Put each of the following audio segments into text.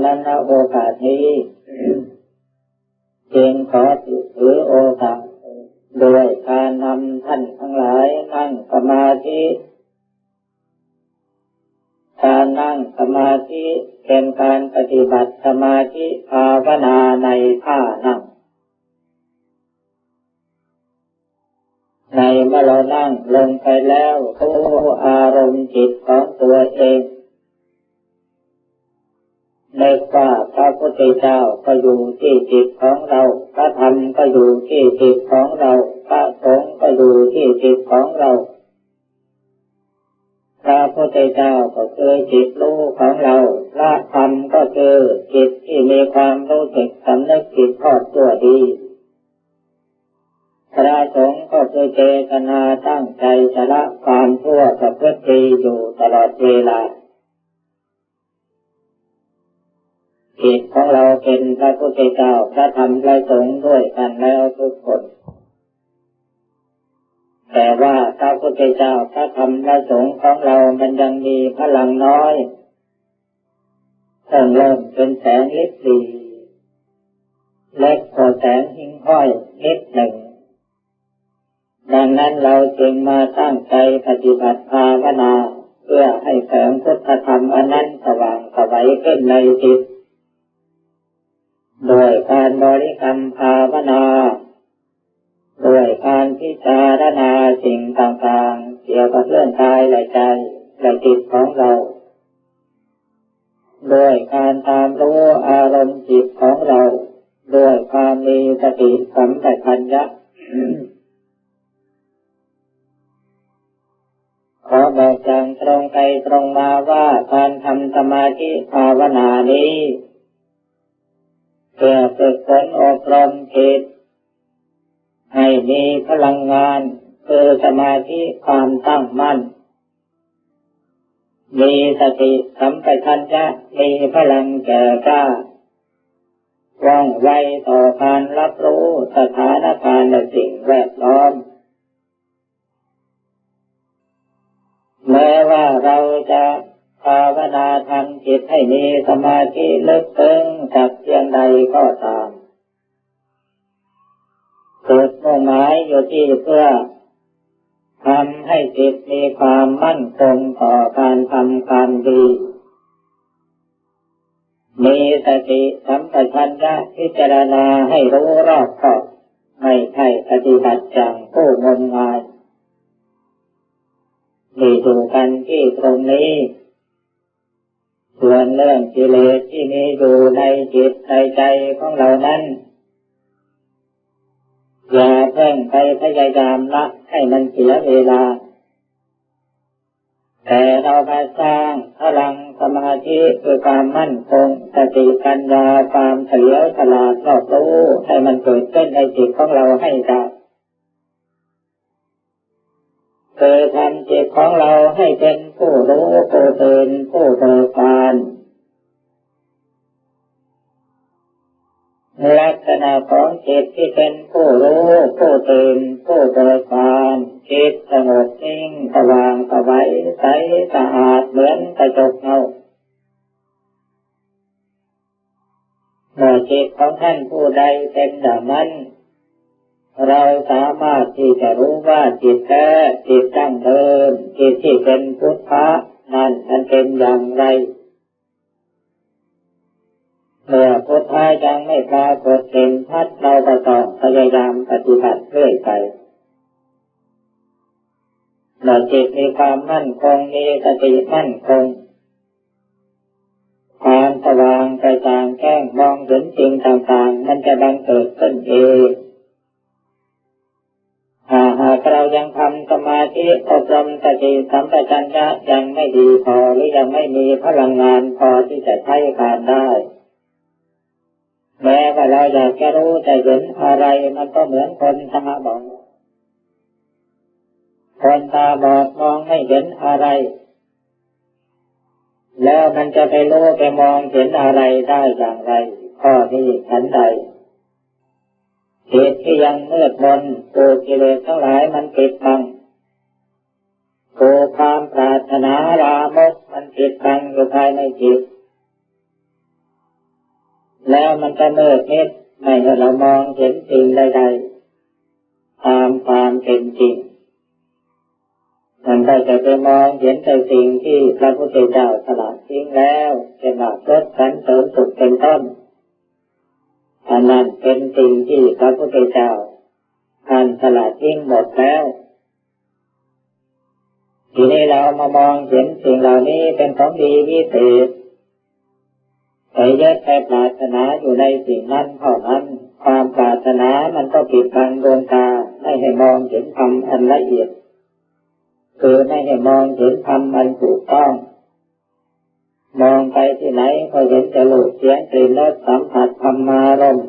ໃນໂອກາດນີ້ ຈຶ່ງຂໍຖືໂອກາດດ້ວຍການນຳທ່ານທັງຫຼາຍນັ່ງສະມາທິ. ການນັ່ງສະມາທິເປັນການປະຕິບັດສະມາທິພາວະນາໃນທ່ານັ່ງ. ໃນເມື່ອເຮົານັ່ງລົງໄປແລ້ວ ຮູ້ອາລົມຈິດຂອງຕົວເອງ. ນຶກວ່າພະພຸດທະເຈົ້າກໍຢູ່ທີ່ຈິດຂອງເຮົາ, ພະທຳກໍຢູ່ທີ່ຈິດຂອງເຮົາ, ພະສົງກໍຢູ່ທີ່ຈິດຂອງເຮົາ. ພະພຸດທະເຈົ້າກໍຄືຈິດຮູ້ຂອງເຮົາ, ພະທຳກໍຄືຈິດທີ່ມີຄວາມຮູ້ສຶກສຳນຶກຜິດຊອບຊົ່ວດີ, ພະສົງກໍຄືເຈຕະນາຕັ້ງໃຈຈະລະຄວາມຊົ່ວປະພຶດດີຢູ່ຕະຫຼອດເວລາ. ຈິດຂອງເຮົາເປັນພະພຸດທະເຈົ້າ, ພະທຳ, ພະສົງດ້ວຍກັນແລ້ວທຸກຄົນ. ແຕ່ວ່າພະພຸດທະເຈົ້າ, ພະທຳ, ພະສົງຂອງເຮົາມັນຍັງມີພະລັງນ້ອຍ, ເພິ່ງເລີ່ມເປັນແສງລິບຫຼີ, ເລັກກວ່າແສງຫິ້ງຫ້ອຍນິດໜຶ່ງ. ດັ່ງນັ້ນເຮົາຈຶ່ງມາຕັ້ງໃຈປະຕິບັດພາວະນາ ເພື່ອໃຫ້ແສງພຸດທະທຳອັນນັ້ນສະຫວ່າງໄສວຂຶ້ນໃນຈິດ, ດ້ວຍການບໍລິກຳພາວະນາ, ດ້ວຍການພິຈາລະນາສິ່ງຕ່າງໆກ່ຽວກັບເລື່ອງກາຍ ແລະ ໃຈ ແລະ ຈິດຂອງເຮົາ, ດ້ວຍການຕາມຮູ້ອາລົມຈິດຂອງເຮົາ, ດ້ວຍຄວາມມີສະຕິສຳປະຊັນຍະ. ຂໍບອກຢ່າງຕຣົງໄປຕຣົງມາວ່າ ການທຳສະມາທິພາວະນານີ້ ເພື່ອຝຶກຝົນອົບຮົມຈິດໃຫ້ມີພະລັງງານ ຄືສະມາທິ, ຄວາມຕັ້ງໝັ້ນ, ມີສະຕິສຳປະຊັນຍະ, ມີພະລັງແກ່ກ້າ, ວ່ອງໄວຕໍ່ການຮັບຮູ້ສະຖານະການ ແລະ ສິ່ງແວດລ້ອມ. ແມ້ວ່າເຮົາຈະພາວະນາທຳຈິດໃຫ້ມີສະມາທິເລິກເຊິ່ງສັກພຽງໃດກໍຕາມ, ຈຸດມຸ່ງໝາຍຢູ່ທີ່ເພື່ອທຳໃຫ້ຈິດມີຄວາມໝັ້ນຄົງຕໍ່ການທຳຄວາມດີ. ມີສະຕິສຳປະຊັນຍະພິຈາລະນາໃຫ້ຮູ້ຮອບຄອບ, ໄມ່ໃຊ່ປະຕິບັດຢ່າງຜູ້ງົມງາຍ. ນີ້ຢູ່ກັນທີ່ຕົງນີ້. ສ່ວນເລື່ອງກິເລດທີ່ມີຢູ່ໃນຈິດໃນໃຈຂອງເຮົານັ້ນ, ຢ່າເພິ່ງໄປພະຍາຍາມລະໃຫ້ມັນເສຍເວລາ. ແຕ່ເຮົາມາສ້າງພະລັງສະມາທິ ຄືຄວາມໝັ້ນຄົງ, ສະຕິປັນຍາ, ຄວາມສະຫຼຽວສະຫຼາດຮອບຮູ້ ໃຫ້ມັນເກີດຂຶ້ນໃນຈິດຂອງເຮົາໃຫ້ໄດ້. ຄືທຳຈິດຂອງເຮົາໃຫ້ເປັນຜູ້ຮູ້, ຜູ້ຕື່ນ, ຜູ້ເບີກບານ. ລັກສະນະຂອງຈິດທີ່ເປັນຜູ້ຮູ້, ຜູ້ຕື່ນ, ຜູ້ເບີກບານ, ຈິດສະຫງົບນິ່ງ, ສະຫວ່າງໄສ, ໃສສະອາດເໝືອນກະຈົກເງົາ. ເມື່ອຈິດຂອງທ່ານຜູ້ໃດເປັນຢ່າງນັ້ນ, ເຮົາສາມາດທີ່ຈະຮູ້ວ່າຈິດແທ້, ຈິດດັ້ງເດີມ, ຈິດທີ່ເປັນພຸດທະນັ້ນມັນເປັນຢ່າງໃດ. ເມື່ອພຸດທະຍັງໄມ່ປາກົດເຫັນຊັດ, ເຮົາກໍຕ້ອງພະຍາຍາມປະຕິບັດເລື້ອຍໄປ. ເມື່ອຈິດມີຄວາມໝັ້ນຄົງ, ມີສະຕິໝັ້ນຄົງ, ຄວາມສະຫວ່າງກະຈ່າງແຈ້ງ, ມອງເຫັນສິ່ງຕ່າງໆ ມັນຈະບັງເກີດຂຶ້ນເອງ. ຖ້າຫາກເຮົາຍັງທຳສະມາທິ ອົບຮົມສະຕິສຳປະຊັນຍະຍັງໄມ່ດີພໍ ຫຼື ຍັງໄມ່ມີພະລັງງານພໍທີ່ຈະໃຊ້ການໄດ້, ແມ້ວ່າເຮົາຢາກຈະຮູ້ຈະເຫັນອະໄລ, ມັນກໍເໝືອນຄົນຕາບອດ. ຄົນຕາບອດມອງໄມ່ເຫັນອະໄລ, ແລ້ວມັນຈະໄປຮູ້ໄປມອງເຫັນອະໄລໄດ້ຢ່າງໃດ? ຂໍ້ນີ້ສັນໃດ. ຈິດທີ່ຍັງມືດມົນ, ຖືກກິເລດທັງຫຼາຍມັນປິດບັງ, ຖືກຄວາມປາດຖະໜາລາມົກມັນປິດບັງຢູ່ພາຍໃນຈິດ. แล้วมันก็มืดมิด ไม่ให้เรามองเห็นสิ่งใดๆ ตามความเป็นจริง มันก็จะไปมองเห็นแต่สิ่งที่พระพุทธเจ้าสละทิ้งแล้ว เช่นลาภยศสรรเสริญสุขเป็นต้น อันนั้นเป็นสิ่งที่พระพุทธเจ้าท่านสละทิ้งหมดแล้ว ทีนี้เรามามองเห็นสิ่งเหล่านี้เป็นของดีวิเศษ ไปยึดไปปรารถนาอยู่ในสิ่งนั้นเท่านั้น ความปรารถนามันก็ปิดบังดวงตา ไม่ให้มองเห็นธรรมอันละเอียด คือไม่ให้มองเห็นธรรมอันถูกต้อง มองไปที่ไหนก็เห็นแต่รูป เสียง กลิ่น รส สัมผัส ธรรมารมณ์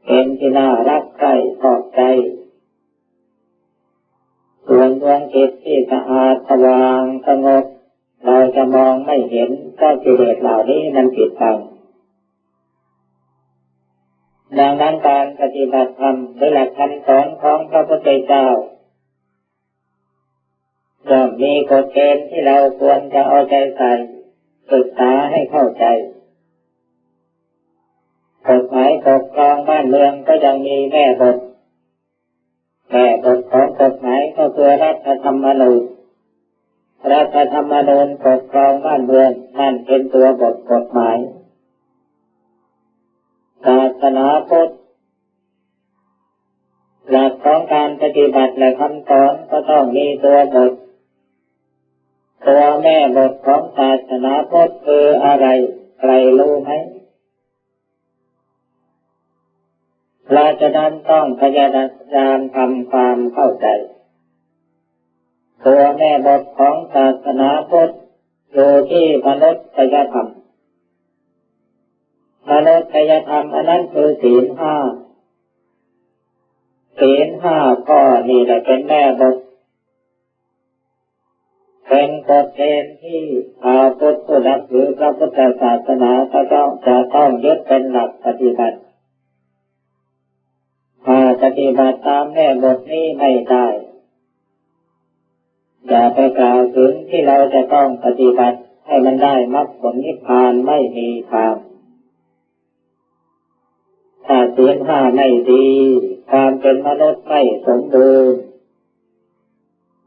เป็นที่น่ารักใคร่ชอบใจ ส่วนดวงจิตที่สะอาดสว่างสงบ เราจะมองไม่เห็น เพราะกิเลสเหล่านี้มันปิดบัง ดังนั้นการปฏิบัติธรรม โดยหลักคำสอนของพระพุทธเจ้า ย่อมมีกฎเกณฑ์ที่เราควรจะเอาใจใส่ ศึกษาให้เข้าใจ กฎหมายปกครองบ้านเมืองก็ยังมีแม่บท แม่บทของกฎหมายก็คือรัฐธรรมนูญ รัฐธรรมนูญปกครองบ้านเมือง นั่นเป็นตัวบทกฎหมาย ศาสนาพุทธ หลักของการปฏิบัติและคำสอนก็ต้องมีตัวบท ตัวแม่บทของศาสนาพุทธคืออะไร ใครรู้ไหม เพราะฉะนั้นต้องพยายามทำความเข้าใจ ตัวแม่บทของศาสนาพุทธอยู่ที่มนุษยธรรม มนุษยธรรมอันนั้นคือศีลห้า ศีลห้าข้อนี้แหละเป็นแม่บท เป็นกฎเกณฑ์ที่ชาวพุทธผู้นับถือพระพุทธศาสนาจะต้อง จะต้องยึดเป็นหลักปฏิบัติ ถ้าปฏิบัติตามแม่บทนี้ไม่ได้ อย่าไปกล่าวถึงที่เราจะต้องปฏิบัติให้มันได้มรรคผลนิพพาน ไม่มีทาง ถ้าศีลห้าไม่ดี ความเป็นมนุษย์ไม่สมบูรณ์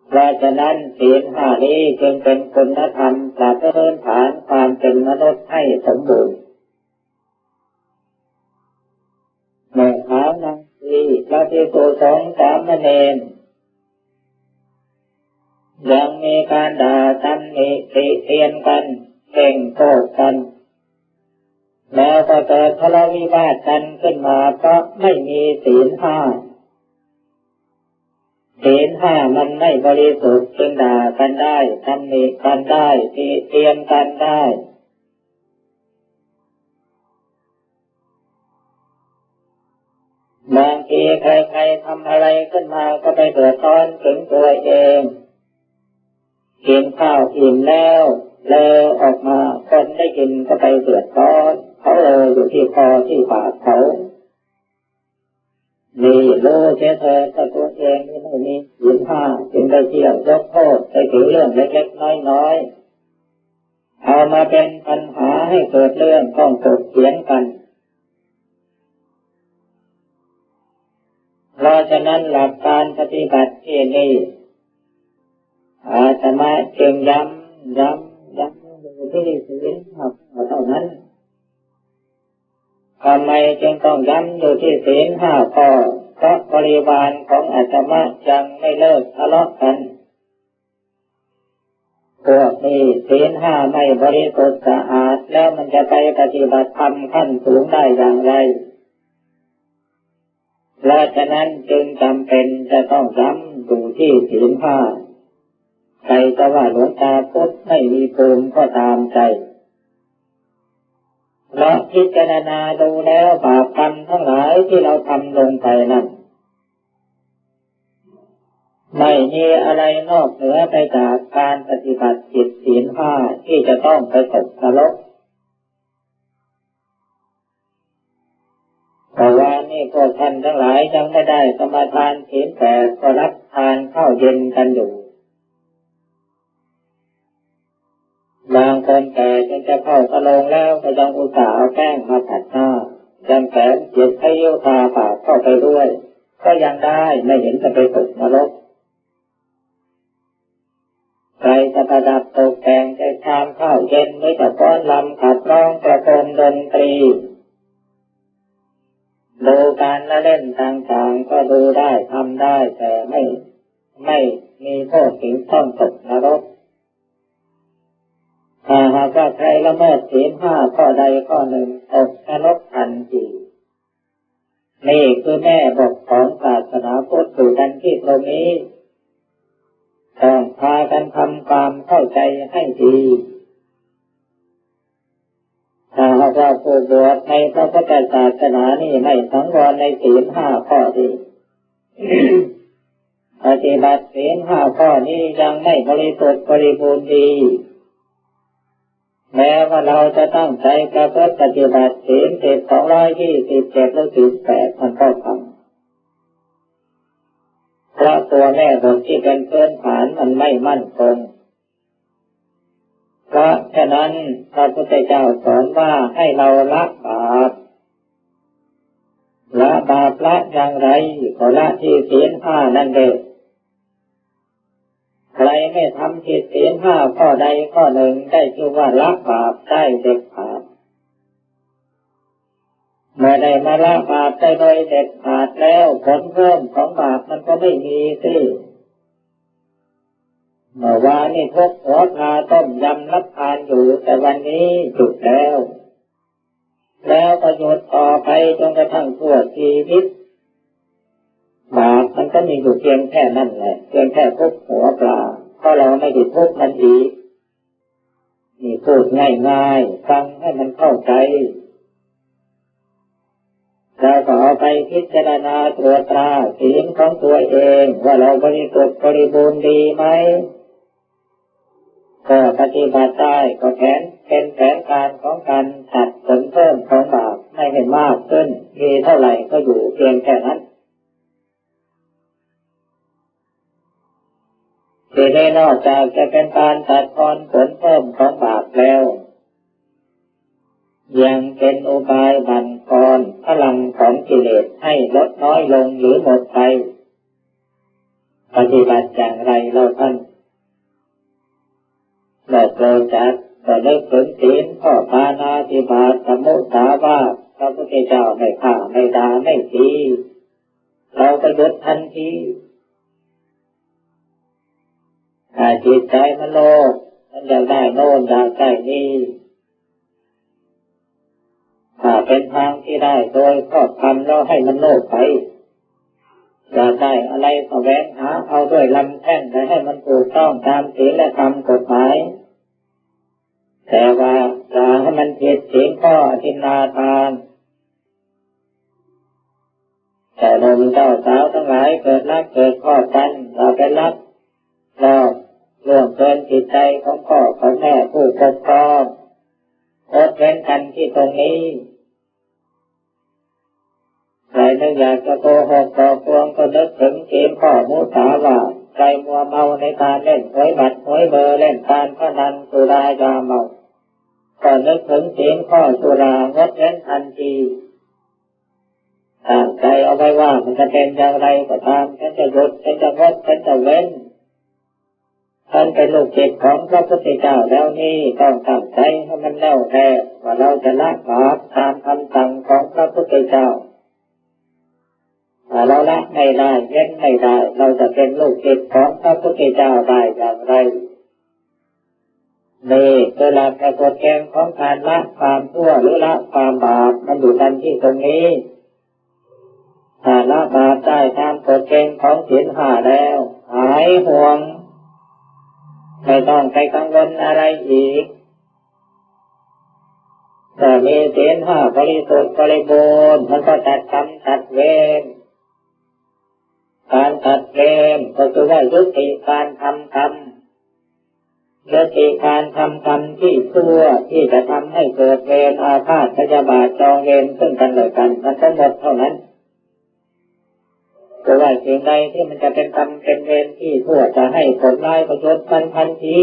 เพราะฉะนั้นศีลห้านี้จึงเป็นคุณธรรมประพื้นฐานความเป็นมนุษย์ให้สมบูรณ์ เมื่อเช้านั้นที่พระภิกษุสงฆ์สามเณร ยังมีการด่าตำหนิติเตียนกัน เพ่งโทษกัน แล้วก็เกิดทะเลาะวิวาทกันขึ้นมา เพราะไม่มีศีลห้า ศีลห้ามันไม่บริสุทธิ์ จึงด่ากันได้ ตำหนิกันได้ ติเตียนกันได้ บางทีใครๆ ทำอะไรขึ้นมาก็ไปเดือดร้อนถึงตัวเอง กินข้าวอิ่มแล้วเลอออกมา คนได้กินก็ไปเดือดร้อน เขาเลออยู่ที่คอที่ปากเขา นี่รู้เสียเถิดว่าตัวเองนี่ไม่มีศีลห้า จึงได้เที่ยวยกโทษไปถึงเรื่องเล็กๆ น้อยๆ เอามาเป็นปัญหาให้เกิดเรื่องต้องถกเถียงกัน เพราะฉะนั้นหลักการปฏิบัติที่นี่ อาตมาจึงย้ำ ย้ำ ย้ำอยู่ที่ศีลห้าข้อเท่านั้น ทำไมจึงต้องย้ำอยู่ที่ศีลห้าข้อ เพราะบริวารของอาตมายังไม่เลิกทะเลาะกัน พวกนี้ศีลห้าไม่บริสุทธิ์สะอาด แล้วมันจะไปปฏิบัติธรรมขั้นสูงได้อย่างไร เพราะฉะนั้นจึงจำเป็นจะต้องย้ำอยู่ที่ศีลห้า ใครจะว่าหลวงตาพุทธไม่มีภูมิก็ตามใจ เพราะพิจารณาดูแล้วบาปกรรมทั้งหลายที่เราทำลงไปนั้น ไม่มีอะไรนอกเหนือไปจากการปฏิบัติผิดศีลห้าที่จะต้องไปตกนรก เพราะว่านี่พวกท่านทั้งหลายยังไม่ได้สมาทานศีลแปด ก็รับทานข้าวเย็นกันอยู่ ບາງຄົນແກ່ຈົນຈະເຂົ້າຕະໂລງແລ້ວ ກໍຍັງອຸດສ່າເອົາແປ້ງມາຂັດໜ້າ ຍັງແຖມເຈັດຄິ້ວທາປາກເຂົ້າໄປດ້ວຍ ກໍຍັງໄດ້ ໄມ່ເຫັນຈະໄປຕົກນະລົກ. ໃຜຈະປະດັບຕົກແຕ່ງໃຈຊາມເຊົ້າເຢັນ ຫຼືຈະຟ້ອນລຳຂັບຮ້ອງປະໂຄມດົນຕີ ດູການລະເຫຼັ້ນຕ່າງໆ ກໍດູໄດ້ ທຳໄດ້ ແຕ່ໄມ່ ໄມ່ມີໂທດເຖິງຕ້ອງຕົກນະລົກ. ຖ້າຫາກວ່າໃຄລະເມີດສິນຫ້າຂໍ້ໃດຂໍ້ໜຶ່ງ ຕົກນະລົກທັນທີ. ນີ້ຄືແມ່ບົດຂອງສາສະໜາພຸດຢູ່ກັນທີ່ຕົງນີ້ ຕ້ອງພາກັນທຳຄວາມເຂົ້າໃຈໃຫ້ດີ. ຖ້າຫາກວ່າຜູ້ບວດໃນພະພຸດທະສາສະໜານີ້ໄມ່ສັງວອນໃນສິນຫ້າຂໍ້ນີ້ ປະຕິບັດສິນຫ້າຂໍ້ນີ້ຍັງໄມ່ບໍລິສຸດບໍລິບູນດີ ແມ້ວ່າເຮົາຈະຕັ້ງໃຈປະພຶດປະຕິບັດສິນສິບ ສອງຮ້ອຍຊາວເຈັດ ຫຼືສິນແປດ ມັນກໍພັງ ເພາະຕົວແມ່ບົດທີ່ເປັນພື້ນຖານມັນໄມ່ໝັ້ນຄົງ. ເພາະສະນັ້ນ ພະພຸດທະເຈົ້າສອນວ່າໃຫ້ເຮົາລະບາບ. ລະບາບລະຢ່າງໃດ? ກໍລະທີ່ສິນຫ້ານັ້ນເດ. ໃຜໄມ່ທຳຜິດສິນຫ້າຂໍ້ໃດຂໍ້ໜຶ່ງ ໄດ້ຊື່ວ່າລະບາບໄດ້ເດັດຂາດ. ເມື່ອໄດ້ມາລະບາບໄດ້ໂດຍເດັດຂາດແລ້ວ ຜົນເພີ່ມຂອງບາບມັນກໍໄມ່ມີຊິ. ເມື່ອວານນີ້ທຸກຫົວພາຕົ້ມຍຳຮັບທານຢູ່ ແຕ່ວັນນີ້ຢຸດແລ້ວ ແລ້ວກໍຢຸດຕໍ່ໄປຈົນກະທັ້ງຊົ່ວຊີວິດ. ບາບມັນກໍມີຢູ່ພຽງແຄ່ນັ້ນແຫຼະ ພຽງແຄ່ທຸກຫົວພາ ເພາະເຮົາໄມ່ໄດ້ທຸກມັນອີກ. ນີ້ພູດງ່າຍໆ ຟັງໃຫ້ມັນເຂົ້າໃຈ ແລ້ວກໍເອົາໄປພິຈາລະນາຕວດຕາສິນຂອງຕົວເອງ ວ່າເຮົາບໍລິສຸດບໍລິບູນດີໄໝ? ກໍປະຕິບັດໄດ້ ກໍແຜນ ເປັນແຜນການຂອງການຕັດຜົນເພີ່ມຂອງບາບ ໄມ່ໃຫ້ມາກຂຶ້ນ ມີເທົ່າໃດກໍຢູ່ພຽງແຄ່ນັ້ນ. ທີນີ້ນອກຈາກຈະເປັນການຕັດຜ່ອນຜົນເພີ່ມຂອງບາບແລ້ວ ຍັງເປັນອຸບາຍບັ່ນຜ່ອນພະລັງຂອງກິເລດໃຫ້ລົດນ້ອຍລົງ ຫຼື ໝົດໄປ. ປະຕິບັດຢ່າງໃດເລົ່າທ່ານ? ແລະໂປດຈັດ ກໍນຶກເຖິງສິນຂໍ້ປານາຕິບາດ ກັບມຸສາວາດ ພະພຸດທະເຈົ້າໄມ່ຂ້າ ໄມ່ດ່າ ໄມ່ຕີ ເຮົາກໍຢຸດທັນທີ. ຖ້າຈິດໃຈມັນໂລບ ມັນຢາກໄດ້ໂນ່ນຢາກໄດ້ນີ້ ຖ້າເປັນທາງທີ່ໄດ້ໂດຍຊອບທຳແລ້ວໃຫ້ມັນໂລບໄປ. ຢາກໄດ້ອະໄລສະແຫວງຫາເອົາດ້ວຍລຳແຂ້ງ ແລະໃຫ້ມັນຖືກຕ້ອງຕາມສິນແລະທຳກົດໝາຍ. ແຕ່ວ່າຢ່າໃຫ້ມັນຜິດສິນຂໍ້ອະທິນນາທານ. ເຈົ້າໜຸ່ມເຈົ້າສາວທັງຫຼາຍ ເກີດລັກເກີດຄອບກັນ ຢ່າໄປລັກລອບລ່ວງເກີນຈິດໃຈຂອງພໍ່ຂອງແມ່ຜູ້ປົກຄອງ. ງົດເວັ້ນກັນທີ່ຕົງນີ້. ໃຜນຶກຢາກຈະໂກຫົກຫຼອກລວງ ກໍນຶກເຖິງສິນຂໍ້ມຸສາວາດ. ໃຜມົວເມົາໃນການຫຼິ້ນຫວຍບັດຫວຍເບີ ຫຼິ້ນການພະນັນ ສຸລາຢາເມົາ ກໍນຶກເຖິງສິນຂໍ້ສຸລາ ງົດເວັ້ນທັນທີ. ຕັ້ງໃຈເອົາໄວ້ວ່າ ມັນຈະເປັນຢ່າງໃດກໍຕາມ ສັນຈະຢຸດ ສັນຈະງົດ ສັນຈະເວັ້ນ. ທ່ານເປັນລູກສິດຂອງພະພຸດທະເຈົ້າແລ້ວນີ້ ຕ້ອງຕັ້ງໃຈໃຫ້ມັນແນ່ວແທ້ ວ່າເຮົາຈະລະບາບຕາມຄຳສັ່ງຂອງພະພຸດທະເຈົ້າ. ຖ້າເຮົາລະໄມ່ໄດ້ ເວັ້ນໄມ່ໄດ້ ເຮົາຈະເປັນລູກສິດຂອງພະພຸດທະເຈົ້າໄດ້ຢ່າງໃດ? ນີ້ຄືຫຼັກແລະກົດເກນຂອງການລະຄວາມຊົ່ວ ຫຼື ລະຄວາມບາບ ມັນຢູ່ກັນທີ່ຕົງນີ້. ຖ້າລະບາບໄດ້ຕາມກົດເກນຂອງສິນຫ້າແລ້ວ ຫາຍຫ່ວງ ໄມ່ຕ້ອງໄປກັງວົນອະໄລອີກ. ຖ້າມີສິນຫ້າບໍລິສຸດບໍລິບູນ ມັນກໍຕັດກຳຕັດເວນ. ການຕັດເວນກໍຄືວ່າຍຸຕິການທຳກຳ, ຍຸຕິການທຳກຳທີ່ຊົ່ວ ທີ່ຈະທຳໃຫ້ເກີດເວນອາຄາດພະຍາບາດຈອງເວນເຊິ່ງກັນແລະກັນ ມັນກໍໝົດເທົ່ານັ້ນ. ຄືວ່າສິ່ງໃດທີ່ມັນຈະເປັນກຳເປັນເວນທີ່ຊົ່ວ ຈະໃຫ້ຜົນຮ້າຍ ກໍຢຸດມັນທັນທີ.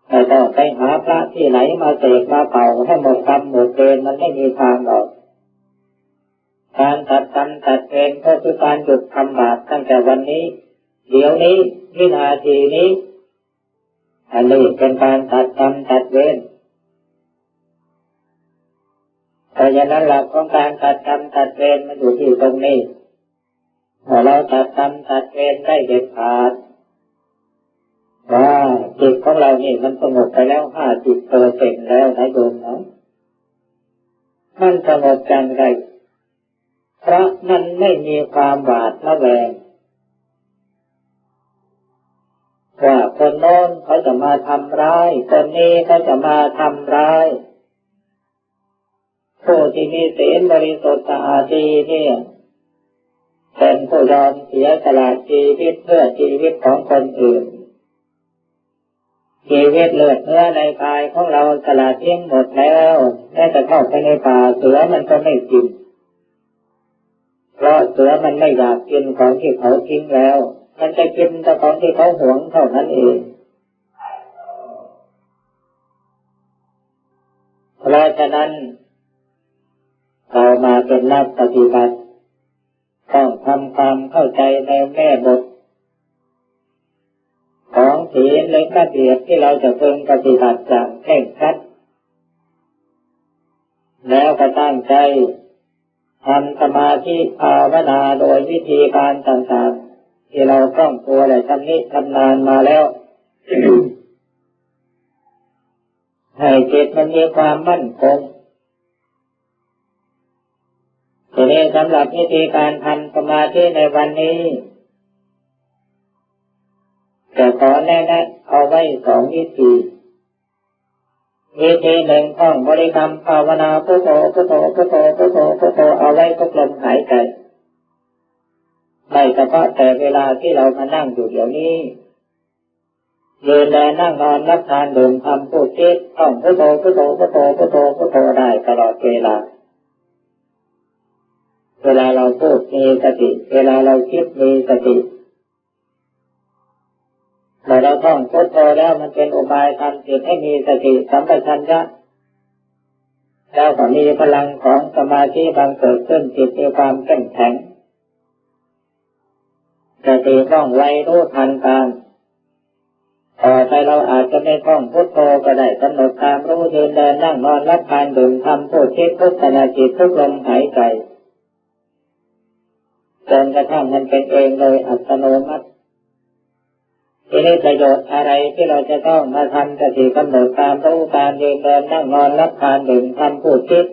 ไม่ต้องไปหาพระที่ไหนมาเสกมาเป่าให้หมดกรรมหมดเวร มันไม่มีทางหรอก การตัดกรรมตัดเวรก็คือการหยุดทำบาปตั้งแต่วันนี้ เดี๋ยวนี้ วินาทีนี้ อันนี้เป็นการตัดกรรมตัดเวร เพราะฉะนั้นหลักของการตัดกรรมตัดเวรมันอยู่ที่ตรงนี้ ถ้าเราตัดกรรมตัดเวรได้เด็ดขาด ว่าจิตของเรานี่มันสงบไปแล้วห้าสิบเปอร์เซ็นต์แล้วนะโยมนะ มันสงบอย่างไร เพราะมันไม่มีความหวาดระแวง ว่าคนโน้นเขาจะมาทำร้าย คนนี้เขาจะมาทำร้าย ผู้ที่มีศีลบริสุทธิ์สะอาดดีเนี่ย เป็นผู้ยอมเสียสละชีวิตเพื่อชีวิตของคนอื่น ชีวิตเลือดเนื้อในกายของเราสละทิ้งหมดแล้ว แม้แต่เข้าไปในป่าเสือมันก็ไม่กิน เพราะเสือมันไม่อยากกินของที่เขาทิ้งแล้ว มันจะกินแต่ของที่เขาหวงเท่านั้นเอง เพราะฉะนั้น เรามาเป็นนักปฏิบัติ ต้องทำความเข้าใจในแม่บท ของศีลและระเบียบที่เราจะพึงปฏิบัติอย่างเคร่งครัด แล้วก็ตั้งใจทำสมาธิภาวนาโดยวิธีการต่างๆ ที่เราคล่องตัวและชำนิชำนาญมาแล้ว ให้จิตมันมีความมั่นคง ทีนี้สำหรับวิธีการทำสมาธิในวันนี้ จะขอแนะนำเอาไว้สองวิธี วิธีหนึ่งท่องบริกรรมภาวนาพุทโธ พุทโธ พุทโธ พุทโธ พุทโธ เอาไว้ทุกลมหายใจ ไม่เฉพาะแต่เวลาที่เรามานั่งอยู่เดี๋ยวนี้ ยืนเดินนั่งนอนรับทานดื่มทำพูดคิด ท่องพุทโธ พุทโธ พุทโธ พุทโธ พุทโธได้ตลอดเวลา เวลาเราพูดมีสติ เวลาเราคิดมีสติ เมื่อเราท่องพุทโธแล้วมันเป็นอุบายทำจิตให้มีสติสัมปชัญญะ แล้วก็มีพลังของสมาธิบังเกิดขึ้น จิตมีความเข้มแข็ง สติว่องไวรู้ทันการ ต่อไปเราอาจจะไม่ท่องพุทโธก็ได้ กำหนดตามรู้ ยืนเดินนั่งนอนรับทานดื่มทำพูดคิดทุกขณะจิตทุกลมหายใจ จนกระทั่งมันเป็นเองโดยอัตโนมัติ ทีนี้ประโยชน์อะไรที่เราจะต้องมาทำสติกำหนดตามรู้การยืนเดินนั่งนอนรับทานดื่มทำพูดคิด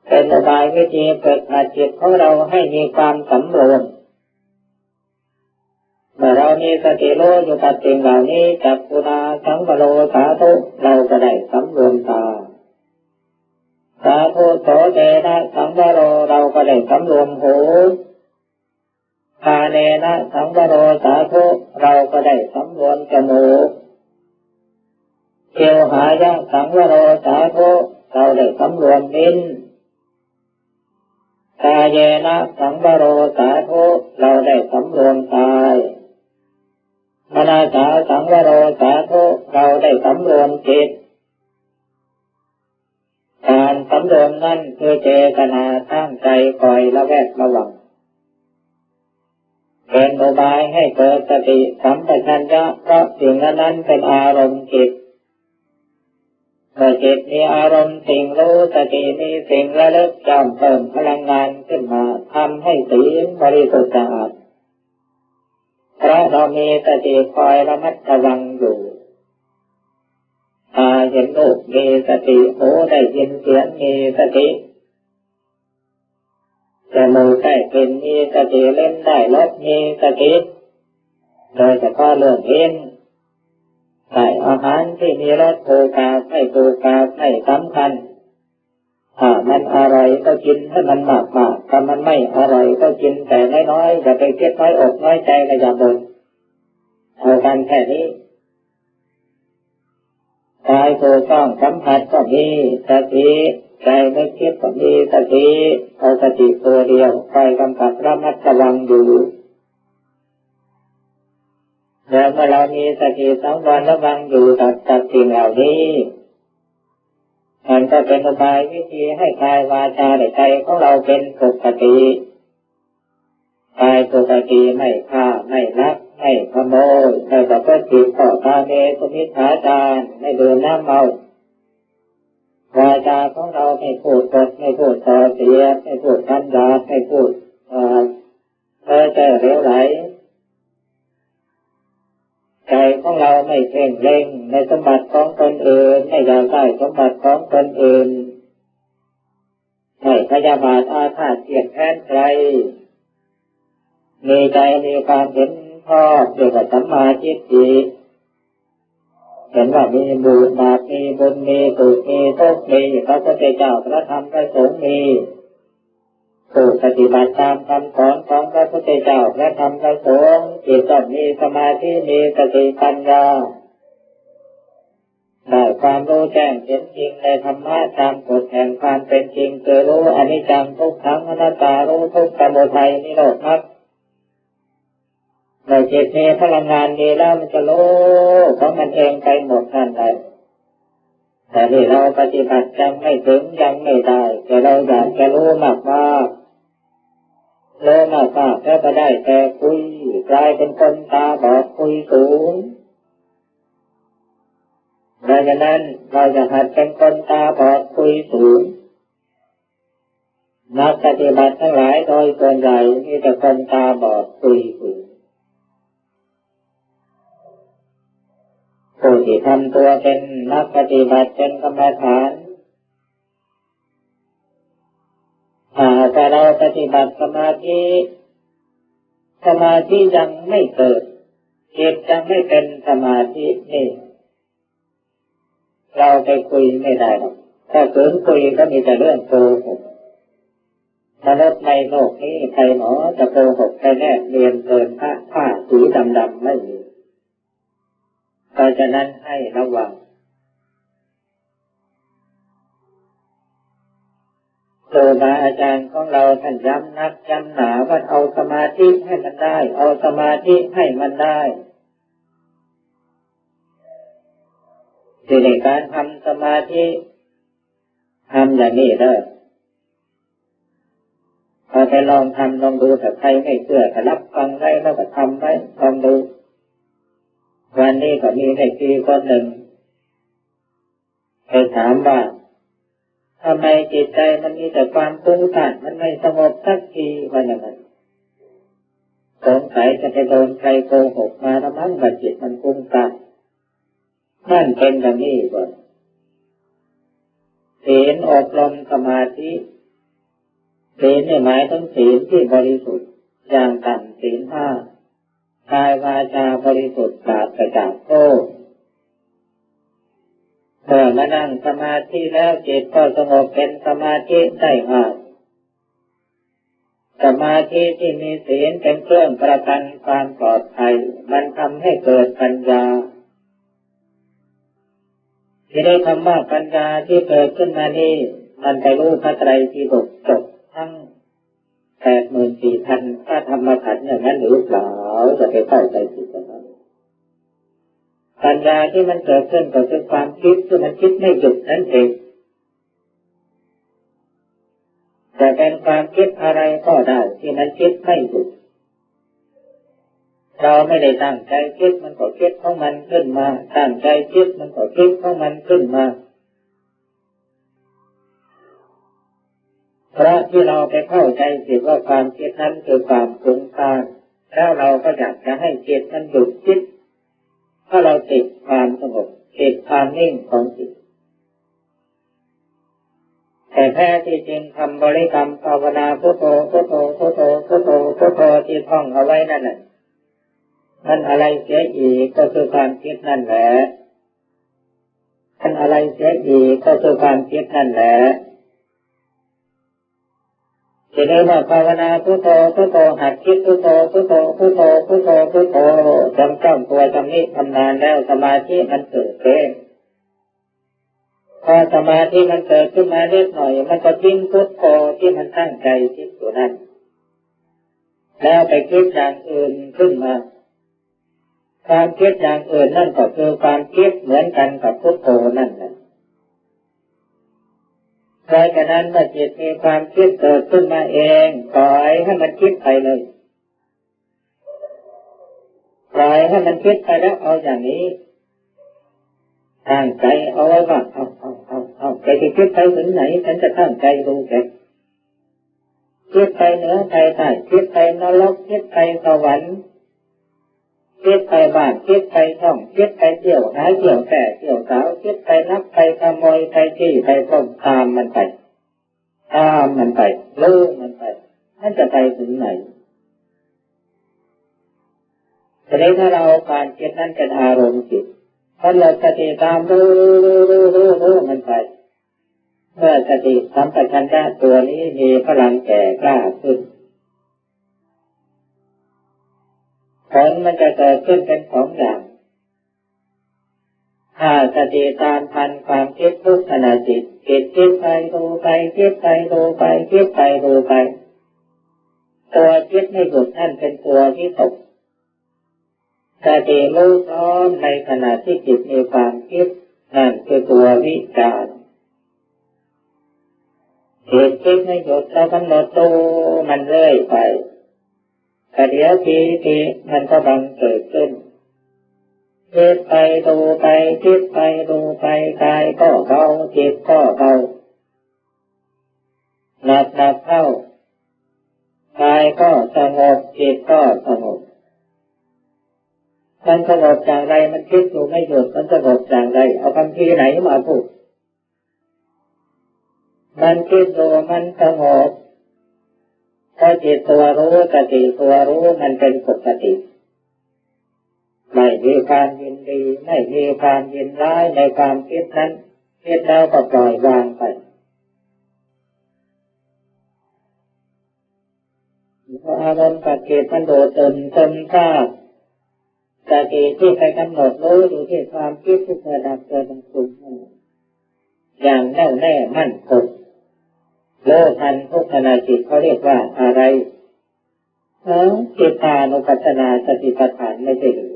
เป็นอุบายวิธีฝึกหัดจิตของเราให้มีความสำรวม เมื่อเรามีสติรู้อยู่กับสิ่งเหล่านี้ จักขุณาสังวโรสาธุ เราก็ได้สำรวมตา สาธุโสเตนะสังวโร เราก็ได้สำรวมหู คาเนนะสังวโรสาธุ เราก็ได้สำรวมจมูก ชิวหายะสังวโรสาธุ เราได้สำรวมลิ้น กายเยนะสังวโรสาธุ เราได้สำรวมกาย มนสาสังวโรสาธุ เราได้สำรวมจิต การสำรวมนั้นคือเจตนาตั้งใจคอยระแวดระวัง เป็นอุบายให้เกิดสติสัมปชัญญะ เพราะสิ่งนั้นๆเป็นอารมณ์จิต เมื่อจิตมีอารมณ์สิ่งรู้ สติมีสิ่งระลึก ย่อมเพิ่มพลังงานขึ้นมา ทำให้ศีลบริสุทธิ์สะอาด เพราะเรามีสติคอยระมัดระวังอยู่ ตาเห็นรูปมีสติ หูได้ยินเสียงมีสติ จมูกได้กลิ่นมีสติ ลิ้นได้รสมีสติ โดยเฉพาะเรื่องลิ้น ได้อาหารที่มีรสถูกปากไม่ถูกปากไม่สำคัญ ถ้ามันอร่อยก็กินให้มันมากๆ ถ้ามันไม่อร่อยก็กินแต่น้อยๆ อย่าไปคิดน้อยอกน้อยใจ ก็อย่าบ่น เอากันแค่นี้ กายถูกต้องสัมผัสก็มีสติ ใจนึกคิดก็มีสติ เอาสติตัวเดียวคอยกำกับระมัดระวังอยู่ ແລະເມື່ອເຮົາມີສະຕິສັງວອນລະວັງຢູ່ກັບ ກັບສິ່ງເຫຼົ່ານີ້ ມັນກໍເປັນອຸບາຍວິທີໃຫ້ກາຍວາຈາແລະໃຈຂອງເຮົາເປັນປົກກະຕິ. ກາຍປົກກະຕິ ໄມ່ຄ້າ ໄມ່ລັກ ໄມ່ຂະໂມຍ ໄມ່ປະພຶດຜິດ ສໍ້າກາເມ ສຸມິດສາຈານ ໄມ່ດື່ມນ້ຳເມົາ. ວາຈາຂອງເຮົາໄມ່ພູດບົດ ໄມ່ພູດສ່ອສຽດ ໄມ່ພູດຄຳຫຍາບ ໄມ່ພູດ ເອີ ເພ້ອເຈ້ອເຫຼວໄຫຼ. ໃຈຂອງເຮົາໄມ່ເພ່ງເລັງໃນສົມບັດຂອງຄົນອື່ນ ໄມ່ຢາກໄດ້ສົມບັດຂອງຄົນອື່ນ ໄມ່ພະຍາບາດອາຄາດຄຽດແຄ້ນໃຄ, ມີໃຈມີຄວາມເຫັນຊອບ ເອີ້ນວ່າສຳມາທິດຖິ. ເຫັນວ່າມີບຸນ ບາບ ມີບຸນ ມີສຸກ ມີທຸກ ມີພະພຸດທະເຈົ້າ ພະທຳ ພະສົງ ມີຜູ້ປະຕິບັດຕາມຄຳສອນຂອງພະພຸດທະເຈົ້າ ພະທຳ ພະສົງ, ຈິດກໍມີສະມາທິ ມີສະຕິປັນຍາ ໄດ້ຄວາມຮູ້ແຈ້ງເຫັນຈິງໃນທຳມະຕາມກົດແຫ່ງຄວາມເປັນຈິງ ຄືຮູ້ອະນິດຈັງ ທຸກຂັງ ອະນັດຕາ ຮູ້ທຸກ ສະມຸໄທ ນິໂຣດ ມັກ. ເມື່ອຈິດມີພະລັງງານດີແລ້ວ ມັນຈະຮູ້ຂອງມັນເອງໄປໝົດນັ້ນແຫຼະ. ແຕ່ນີ້ເຮົາປະຕິບັດຍັງໄມ່ເຖິງ ຍັງໄມ່ໄດ້, ແຕ່ເຮົາຢາກຈະຮູ້ມາກໆ. ຮູ້ມາກໆແລ້ວກໍໄດ້ແຕ່ຄຸຍ, ກາຍເປັນຄົນຕາບອດຄຸຍສູນ. ເພາະສະນັ້ນ ເຮົາຈະຫັດເປັນຄົນຕາບອດຄຸຍສູນ. ນັກປະຕິບັດທັງຫຼາຍໂດຍສ່ວນໃຫຍ່ມີແຕ່ຄົນຕາບອດຄຸຍສູນ. ຜູ້ທີ່ທຳຕົວເປັນນັກປະຕິບັດ ເປັນກຳມະຖານ, ຖ້າຫາກວ່າເຮົາປະຕິບັດສະມາທິ ສະມາທິຍັງໄມ່ເກີດ, ຈິດຍັງໄມ່ເປັນສະມາທິນີ້ ເຮົາໄປຄຸຍໄມ່ໄດ້ດອກ. ຖ້າເກີນຄຸຍກໍມີແຕ່ເລື່ອງໂກຫົກ. ມະນຸດໃນໂລກນີ້ໃຜໜໍຈະໂກຫົກໄປແນບນຽນເກີນພະຜ້າສີດຳໆໄວ້ນີ້? ເພາະສະນັ້ນໃຫ້ລະວັງ. ຄູບາອາຈານຂອງເຮົາທ່ານຢ້ຳນັກຢ້ຳໜາວ່າ ເອົາສະມາທິໃຫ້ມັນໄດ້, ເອົາສະມາທິໃຫ້ມັນໄດ້. ທີ່ໃນການທຳສະມາທິ ທຳຢ່າງນີ້ເດີ. ເອົາໄປລອງທຳລອງດູ, ຖ້າໃຄໄມ່ເຊື່ອກໍຮັບຟັງໄວ້ ແລ້ວກໍທຳໄວ້ລອງດູ. ວັນນີ້ກໍມີແມ່ຊີຄົນໜຶ່ງໄປຖາມວ່າ ທຳໄມຈິດໃຈມັນມີແຕ່ຄວາມປຸ້ງສ້າງ, ມັນໄມ່ສະຫງົບສັກທີ ວ່າຢ່າງນັ້ນ. ສົງໄສຈະໄປໂດນໃຄໂກຫົກມາລະມັ້ງ ວ່າຈິດມັນປຸ້ງສ້າງ. ມັນເປັນຢ່າງນີ້ເບິ່ງ. ສິນອົບຮົມສະມາທິ, ສິນນີ້ໝາຍເຖິງສິນທີ່ບໍລິສຸດ, ຢ່າງຕ່ຳສິນຫ້າ, ກາຍວາຈາບໍລິສຸດ ປາສະຈາກໂທດ. ເມື່ອມານັ່ງສະມາທິແລ້ວ, ຈິດກໍສະຫງົບເປັນສະມາທິໄດ້ງ່າຍ. ສະມາທິທີ່ມີສິນເປັນເຄື່ອງປະກັນຄວາມປອດໄພ, ມັນທຳໃຫ້ເກີດປັນຍາ. ທີ່ໄດ້ຄຳວ່າປັນຍາທີ່ເກີດຂຶ້ນມານີ້, ມັນໄປຮູ້ພະໄຕຣປິດົກຈົບທັງແປດໝື່ນສີ່ພັນພະທຳມະຂັນຢ່າງນັ້ນຫຼືເປົ່າ? ຈະໄປເຂົ້າໃຈຜິດຢ່າງນັ້ນ. ປັນຍາທີ່ມັນເກີດຂຶ້ນກໍຄືຄວາມຄິດທີ່ມັນຄິດໄມ່ຢຸດນັ້ນເອງ. ຈະເປັນຄວາມຄິດອະໄລກໍໄດ້ທີ່ມັນຄິດໄມ່ຢຸດ. ເຮົາໄມ່ໄດ້ຕັ້ງໃຈຄິດ ມັນກໍຄິດຂອງມັນຂຶ້ນມາ, ຕັ້ງໃຈຄິດ ມັນກໍຄິດຂອງມັນຂຶ້ນມາ. ເພາະທີ່ເຮົາໄປເຂົ້າໃຈຜິດວ່າຄວາມຄິດນັ້ນຄືຄວາມປຸ້ງສ້າງ, ແລ້ວເຮົາກໍຢາກຈະໃຫ້ຈິດມັນຢຸດຄິດ, ເພາະເຮົາຕິດຄວາມສະຫງົບ, ຕິດຄວາມນິ່ງຂອງຈິດ. ແຕ່ແທ້ທີ່ຈິງຄຳບໍລິກຳພາວະນາ ພຸດໂທ ພຸດໂທ ພຸດໂທ ພຸດໂທ ພຸດໂທ ທີ່ທ່ອງເອົາໄວ້ນັ້ນນະ, ມັນອະໄລເສຍອີກກໍຄືຄວາມຄິດນັ້ນແຫຼະ. ມັນອະໄລເສຍອີກກໍຄືຄວາມຄິດນັ້ນແຫຼະ. ທີ່ເອີ້ນວ່າພາວະນາ ພຸດໂທ ພຸດໂທ ຫັດຄິດ ພຸດໂທ ພຸດໂທ ພຸດໂທ ພຸດໂທ ພຸດໂທ ຈຳ ຈຳຕົວຈຳນີ້ຊຳນານແລ້ວ ສະມາທິມັນເກີດເອງ. ພໍສະມາທິມັນເກີດຂຶ້ນມາເລັກໜ້ອຍ ມັນກໍຖິ້ມພຸດໂທທີ່ມັນຕັ້ງໃຈຄິດຢູ່ນັ້ນ ແລ້ວໄປຄິດຢ່າງອື່ນຂຶ້ນມາ. ຄວາມຄິດຢ່າງອື່ນນັ້ນກໍຄືຄວາມຄິດເໝືອນກັນກັບພຸດໂທນັ້ນແຫຼະ. ເພາະສະນັ້ນ ເມື່ອຈິດມີຄວາມຄິດເກີດຂຶ້ນມາເອງ, ປ່ອຍໃຫ້ມັນຄິດໄປເລີຍ. ປ່ອຍໃຫ້ມັນຄິດໄປແລ້ວເອົາຢ່າງນີ້, ຕັ້ງໃຈເອົາໄວ້ວ່າ ເອົາ, ເອົາ, ເອົາ, ເອົາ, ແຕ່ຊິຄິດໄປເຖິງໃດ, ສັນຈະຕັ້ງໃຈຮູ້ແຕ່ ຄິດໄປເໜືອໄປໃຕ້, ຄິດໄປນະລົກ, ຄິດໄປສະຫວັນ, ຄິດໄປບ້ານ, ຄິດໄປຊ່ອງ, ຄິດໄປທ່ຽວຫາທ່ຽວແຕ່ທ່ຽວສາວ, ຄິດໄປລັກໄປຂະໂມຍ, ໄປຈີ້ໄປປຸ້ນ, ຕາມມັນໄປ, ຕາມມັນໄປ, ຮູ້ມັນໄປ, ມັນຈະໄປເຖິງໃດ? ທີນີ້ ຖ້າເຮົາເອົາການຄິດນັ້ນເປັນອາລົມຈິດ, ກຳນົດສະຕິຕາມ ຮູ້, ຮູ້, ຮູ້, ຮູ້, ຮູ້, ຮູ້ມັນໄປ, ເມື່ອສະຕິສຳປະຊັນຍະຕົວນີ້ມີພະລັງແກ່ກ້າຂຶ້ນ, ຜົນມັນຈະເກີດຂຶ້ນເປັນສອງຢ່າງ. ຖ້າສະຕິຕາມທັນຄວາມຄິດທຸກຂະນະຈິດ, ຈິດຄິດໄປ ຮູ້ໄປ, ຄິດໄປ ຮູ້ໄປ, ຄິດໄປ ຮູ້ໄປ, ຕົວຄິດໃຫ້ຢຸດນັ້ນເປັນຕົວວິຕົກ. ສະຕິຮູ້ພ້ອມໃນຂະນະທີ່ຈິດມີຄວາມຄິດ, ນັ້ນຄືຕົວວິຈານ. ຈິດຄິດໃຫ້ຢຸດ, ເຮົາກຳນົດຮູ້ມັນເລື້ອຍໄປ, ປະດຽວປີຕິມັນກໍບັງເກີດຂຶ້ນ. ຄິດໄປ ຮູ້ໄປ, ຄິດໄປ ຮູ້ໄປ, ກາຍກໍເບົາ, ຈິດກໍເບົາ. ນັບໆເທົ່າ, ກາຍກໍສະຫງົບ, ຈິດກໍສະຫງົບ. ມັນສະຫງົບຢ່າງໃດ? ມັນຄິດຢູ່ໄມ່ຢຸດ, ມັນສະຫງົບຢ່າງໃດ? ເອົາຄຳພີໃດມາພູດ? ມັນຄິດຢູ່, ມັນສະຫງົບ, ເພາະຈິດຕົວຮູ້, ສະຕິຕົວຮູ້, ມັນເປັນປົກກະຕິ. ໄມ່ມີຄວາມຍິນດີ, ໄມ່ມີຄວາມຍິນຮ້າຍໃນຄວາມຄິດນັ້ນ, ຄິດແລ້ວກໍປ່ອຍວາງໄປ. ເພາະອາລົມກັບຈິດມັນໂດດເດັ່ນເຊິ່ງຊາດ, ສະຕິທີ່ໄປກຳນົດຮູ້ຢູ່ທີ່ຄວາມຄິດທີ່ເກີດດັບເກີດດັບຢູ່ນັ້ນ ຢ່າງແນ່ວແນ່ໝັ້ນຄົງ, ຮູ້ທັນທຸກຂະນະຈິດ, ເຂົາຮຽກວ່າອາໄລ? ເອີ ຈິດຕານຸປັດສະນາສະຕິປັດຖານ ໄມ່ໃຊ່ຫຼື?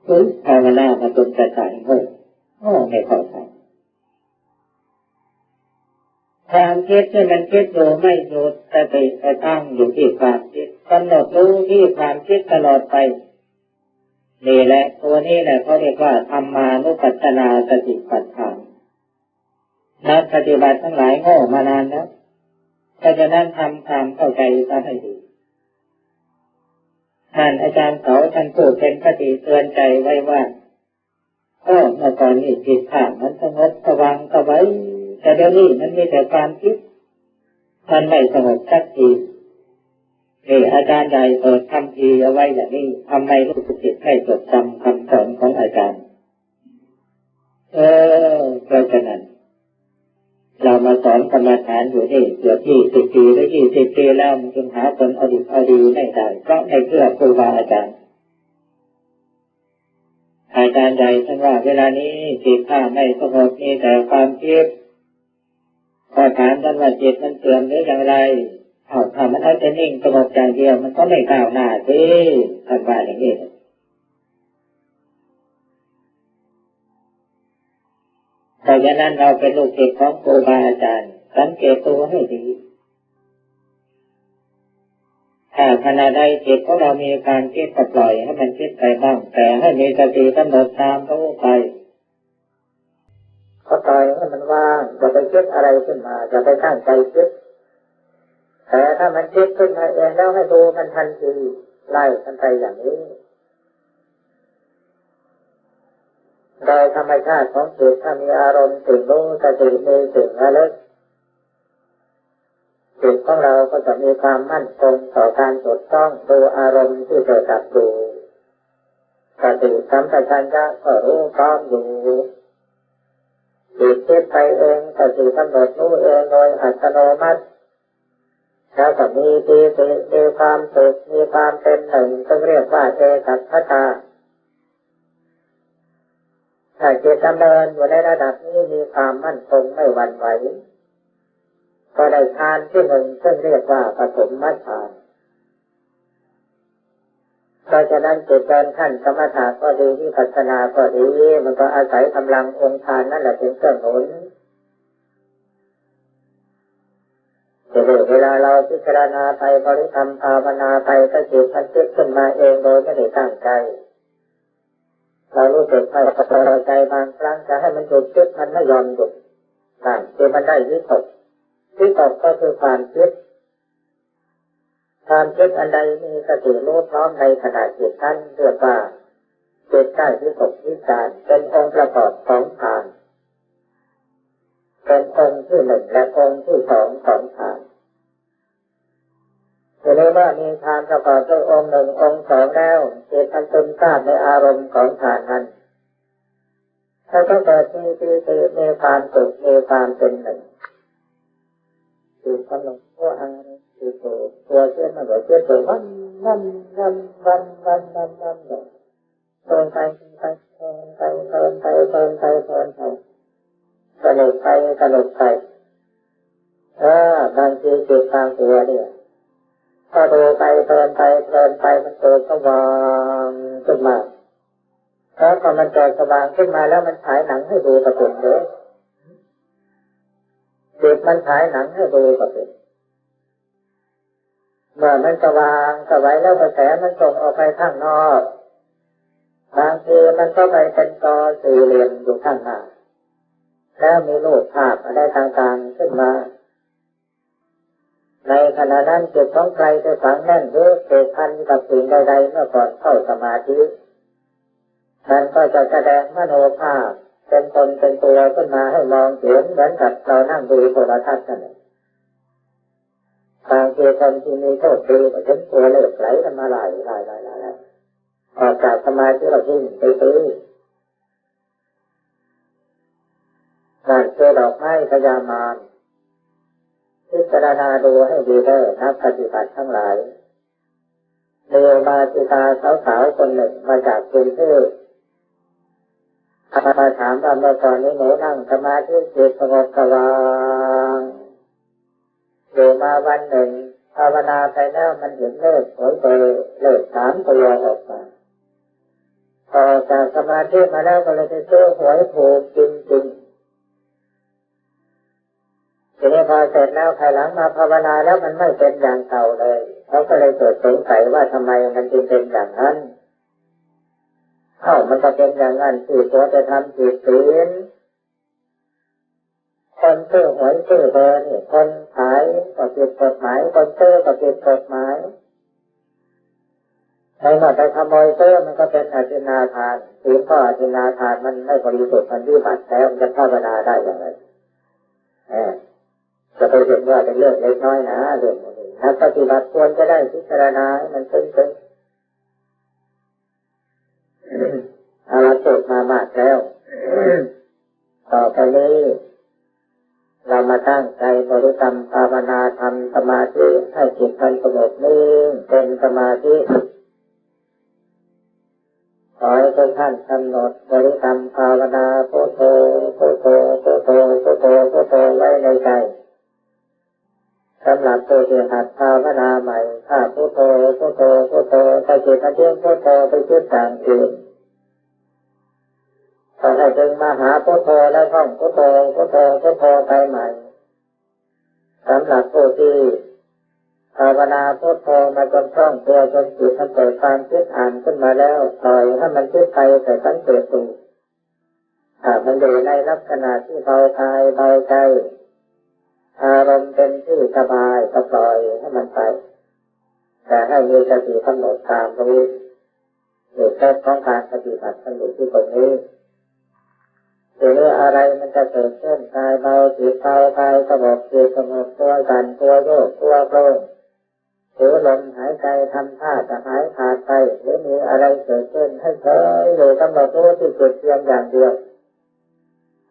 ເອີ ພາວະນາມາຈົນກະທັງ ໂອ້ ໂອ້ ແມ່ນເຂົ້າໃຈ. ຄວາມຄິດທີ່ມັນຄິດຢູ່ໄມ່ຢຸດ, ສະຕິໄປຕັ້ງຢູ່ທີ່ຄວາມຄິດ, ກຳນົດຮູ້ທີ່ຄວາມຄິດຕະຫຼອດໄປ. ນີ້ແຫຼະ, ຕົວນີ້ແຫຼະ ເຂົາຮຽກວ່າທຳມານຸປັດສະນາສະຕິປັດຖານ. ນັກປະຕິບັດທັງຫຼາຍໂງ່ມານານແລ້ວ, ເພາະສະນັ້ນທຳຄວາມເຂົ້າໃຈຊະໃຫ້ດີ. ທ່ານອາຈານເສົາ ທ່ານຜູ້ເປັນຄະຕິເຕືອນໃຈໄວ້ວ່າ, ໂອ້ ເມື່ອກ່ອນນີ້ຈິດຂ້າມັນສະຫງົບສະຫວ່າງສະໄຫວ, ແຕ່ດຽວນີ້ມັນມີແຕ່ຄວາມຄິດ, ມັນໄມ່ສະຫງົບຈັກທີ. ນີ້ອາຈານໃຫຍ່ເປີດຄຳພີເອົາໄວ້ຢ່າງນີ້, ທຳໄມລູກສິດໄດ້ຈົດຈຳຄຳສອນຂອງອາຈານ? ເອີ ເພາະສະນັ້ນ ເຮົາມາສອນກຳມະຖານຢູ່ນີ້ເກືອບຊາວປີ ຫຼືຊາວປີແລ້ວ, ມັນຈຶ່ງຫາຜົນເອົາດິບເອົາດີໄດ້, ເພາະໄດ້ເຊື່ອຄູບາອາຈານ. ອາຈານໃຫຍ່ທ່ານວ່າ ເວລານີ້ຈິດຂ້າໄມ່ສະຫງົບ, ມີແຕ່ຄວາມຄິດ. ກໍຖາມທ່ານວ່າ ຈິດມັນເສື່ອມຫຼືຢ່າງໃດ? ເອົ້າ ຖ້າມັນເອົາແຕ່ນິ່ງສະຫງົບຢ່າງດຽວ ມັນກໍໄມ່ກ້າວໜ້າຕິ, ທ່ານວ່າຢ່າງນີ້. ເພາະສະນັ້ນ ເຮົາເປັນລູກສິດຂອງຄູບາອາຈານ, ສັງເກດໂຕໃຫ້ດີ. ຖ້າຂະນະໃດຈິດຂອງເຮົາມີຄວາມຄິດ ກໍປ່ອຍໃຫ້ມັນຄິດໄປບ້າງ, ແຕ່ໃຫ້ມີສະຕິກຳນົດຕາມຮູ້ໄປ. ກໍປ່ອຍໃຫ້ມັນວ່າງ, ຢ່າໄປຄິດອະໄລຂຶ້ນມາ, ຢ່າໄປຕັ້ງໃຈຄິດ. ແຕ່ຖ້າມັນຄິດຂຶ້ນມາເອງແລ້ວ ໃຫ້ຮູ້ມັນທັນທີ, ໄລ່ມັນໄປຢ່າງນີ້. ໂດຍທຳມະຊາດຂອງຈິດ ຖ້າມີອາລົມສິ່ງຮູ້, ສະຕິມີສິ່ງລະລຶກ, ຈິດຂອງເຮົາກໍຈະມີຄວາມໝັ້ນຄົງຕໍ່ການຈົດຈ້ອງດູອາລົມທີ່ເກີດດັບຢູ່. ສະຕິສຳປະຊັນຍະກໍຮູ້ພ້ອມຢູ່. ຈິດຄິດໄປເອງ, ສະຕິກຳນົດຮູ້ເອງໂດຍອັດຕະໂນມັດ. ແລ້ວກໍມີປີຕິ, ມີຄວາມສຸກ, ມີຄວາມເປັນໜຶ່ງ, ເຊິ່ງຮຽກວ່າເອກັກຂະຕາ. ຖ້າຈິດດຳເນີນຢູ່ໃນລະດັບນີ້ ມີຄວາມໝັ້ນຄົງໄມ່ຫວັ່ນໄຫວ, ກໍໄດ້ฌານທີໜຶ່ງ ເຊິ່ງຮຽກວ່າປະຖົມມະຊານ. ເພາະສະນັ້ນ ຈິດເດີນຂັ້ນສະມະຖະກໍດີ ວິປັດສະນາກໍດີ ມັນກໍອາໄສກຳລັງອົງທານນັ້ນແຫຼະເປັນເຄື່ອງໜູນ. ເວລາເຮົາພິຈາລະນາໄປ ບໍລິກຳພາວະນາໄປ ກໍຈິດມັນຄິດຂຶ້ນມາເອງໂດຍບໍ່ໄດ້ຕັ້ງໃຈ. ເຮົາຮູ້ສຶກໄປ ເຮົາໃຈ ບາງຄັ້ງຈະໃຫ້ມັນຢຸດຄິດ ມັນບໍ່ຍອມຢຸດ. ບາງທີມັນໄດ້ວິຕົກ. ວິຕົກກໍຄືຄວາມຄິດ. ຄວາມຄິດອັນໃດມີສະຕິຮູ້ພ້ອມໃນຂະນະຈິດນັ້ນ ເອີ້ນວ່າຈິດໄດ້ວິຕົກວິຈານ ເປັນອົງປະກອບຂອງທານ ເປັນອົງທີໜຶ່ງ ແລະ ອົງທີສອງຂອງທານ. ທີນີ້ເມື່ອມີທານປະກອບດ້ວຍອົງໜຶ່ງ ອົງສອງແລ້ວ ຈິດມັນຊຶມຊາບໃນອາລົມຂອງທານນັ້ນ ແລ້ວກໍເກີດປີຕິ ມີຄວາມສຸກ ມີຄວາມເປັນໜຶ່ງ. ຈິດກຳນົດຕົວອາລົມ ທີ່ຕົວ ຕົວເຈັບ ມັນກໍເຈັບຕົວ ວັນ ວັນ ວັນ ວັນ ວັນ ວັນ ວັນ ເດີນໄປ ເດີນໄປ ເດີນໄປ ເດີນໄປ ເດີນໄປ ເດີນໄປ ສະໜຸກໄປ ສະໜຸກໄປ. ເອີ ບາງທີຈິດບາງຕົວນີ້ ກໍດູໄປ ເດີນໄປ ເດີນໄປ ມັນເກີດສະຫວ່າງຂຶ້ນມາ. ແລ້ວພໍມັນເກີດສະຫວ່າງຂຶ້ນມາແລ້ວ ມັນສາຍໜັງໃຫ້ດູກໍເປັນເດ້. ຈິດມັນສາຍໜັງໃຫ້ດູກໍເປັນ. ເມື່ອມັນສະຫວ່າງສະໄຫວແລ້ວ ກະແສມັນສົ່ງອອກໄປຂ້າງນອກ. ບາງທີມັນກໍໄປເປັນຕໍ່ສີ່ຫຼ່ຽມຢູ່ຂ້າງໜ້າ ແລ້ວມີຮູບພາບອະໄລຕ່າງໆຂຶ້ນມາ. ໃນຂະນະນັ້ນ ຈິດຂອງໃຜທີ່ຝັງແໜ້ນ ຫຼື ຜູກພັນກັບສິ່ງໃດໆ ເມື່ອກ່ອນເຂົ້າສະມາທິ ມັນກໍຈະສະແດງມະໂນພາບເປັນຕົນເປັນຕົວຂຶ້ນມາໃຫ້ມອງເຫັນ ເໝືອນກັບເຮົານັ່ງດູໂທລະທັດນັ້ນແຫຼະ. ບາງທີຄົນທີ່ມີໂຊກດີກໍເຫັນຕົວເລກໄຫຼນຳມາຫຼາຍໆໆ ອອກຈາກສະມາທິແລ້ວຖິ້ມໄປຊື້. ນັ້ນຄືດອກໄມ້ພະຍາມານ. ພິຈາລະນາດູໃຫ້ດີເດີ ນັກປະຕິບັດທັງຫຼາຍ. ມີອຸບາສິກາສາວໆຄົນໜຶ່ງມາຈາກກຸງເທບ ມາຖາມວ່າ ເມື່ອກ່ອນນີ້ໜູນັ່ງສະມາທິຈິດສະຫງົບສະຫວ່າງ ຢູ່ມາວັນໜຶ່ງ ພາວະນາໄປແລ້ວ ມັນເຫັນເລກສອງໂຕ ເລກສາມໂຕອອກມາ. ພໍອອກຈາກສະມາທິມາແລ້ວ ກໍເລີຍໄປຊື້ຫວຍຖືກຈິງໆ. ທີນີ້ພໍເສັດແລ້ວ ພາຍຫຼັງມາພາວະນາແລ້ວ ມັນໄມ່ເປັນຢ່າງເກົ່າເລີຍ. ເຂົາກໍເລີຍເກີດສົງໄສວ່າ ທຳໄມມັນຈຶ່ງເປັນຢ່າງນັ້ນ? ເອົ້າ ມັນກໍເປັນຢ່າງນັ້ນ ທີ່ຕົວໄປທຳຜິດສິນ. ຄົນຊື້ຫວຍຊື້ເບີນີ້ ຄົນຂາຍກໍຜິດກົດໝາຍ ຄົນຊື້ກໍຜິດກົດໝາຍ. ໃນເມື່ອໄປຂະໂມຍຊື້ ມັນກໍເປັນອະທິນນາທານ. ສິນກໍອະທິນນາທານ ມັນໄມ່ບໍລິສຸດ ມັນວິບັດແລ້ວ ມັນຈະພາວະນາໄດ້ຢ່າງໃດ? ເອີ ຈະໄປເຫັນວ່າເປັນເລື່ອງເລັກນ້ອຍນາ ເລື່ອງນີ້. ນັກປະຕິບັດຄວນຈະໄດ້ພິຈາລະນາໃຫ້ມັນເຖິງໆ. ເອົາລະ ເກີດມາມາກແລ້ວ. ຕໍ່ໄປນີ້ ເຮົາມາຕັ້ງໃຈບໍລິກຳພາວະນາ ທຳສະມາທິໃຫ້ຈິດມັນສະຫງົບນິ່ງເປັນສະມາທິ. ຂໍໃຫ້ທຸກທ່ານກຳນົດບໍລິກຳພາວະນາ ພຸດໂທ ພຸດໂທ ພຸດໂທ ພຸດໂທ ພຸດໂທ ໄວ້ໃນໃຈ. ສຳລັບຜູ້ທີ່ຫັດພາວະນາໃໝ່ ຖ້າພຸດໂທ ພຸດໂທ ພຸດໂທ ໄປຈິດມັນເພຍງພຸດໂທ ໄປຄິດຢ່າງອື່ນ ກໍໃຫ້ດຶງມາຫາພຸດໂທ ແລ້ວທ່ອງພຸດໂທ ພຸດໂທ ພຸດໂທ ໄປໃໝ່. ສຳລັບຜູ້ທີ່ພາວະນາພຸດໂທມາຈົນຄ່ອງຕົວ ຈົນຈິດມັນເກີດຄວາມຄິດອ່ານຂຶ້ນມາແລ້ວ ປ່ອຍໃຫ້ມັນຄິດໄປ ແຕ່ສັງເກດດູ ຖ້າມັນຢູ່ໃນລັກສະນະທີ່ເບົາກາຍເບົາໃຈ ອາລົມເປັນທີ່ສະບາຍ ກໍປ່ອຍໃຫ້ມັນໄປ, ແຕ່ໃຫ້ມີສະຕິກຳນົດຕາມຮູ້. ເຫດຜົນຂອງການປະຕິບັດມັນຢູ່ທີ່ຕົງນີ້. ທີນີ້ອະໄລມັນຈະເກີດຂຶ້ນ? ກາຍເບົາ, ຈິດເບົາ, ກາຍສະຫງົບ, ຈິດສະຫງົບ, ຕົວສັ່ນ, ຕົວໂຍກ, ຕົວໂຄລງ. ຫຼືລົມຫາຍໃຈທຳທ່າຈະຫາຍຂາດໄປ ຫຼືມີອະໄລເກີດຂຶ້ນ ໃຫ້ເສີຍຢູ່ກຳນົດຮູ້ທີ່ຈິດພຽງຢ່າງດຽວ.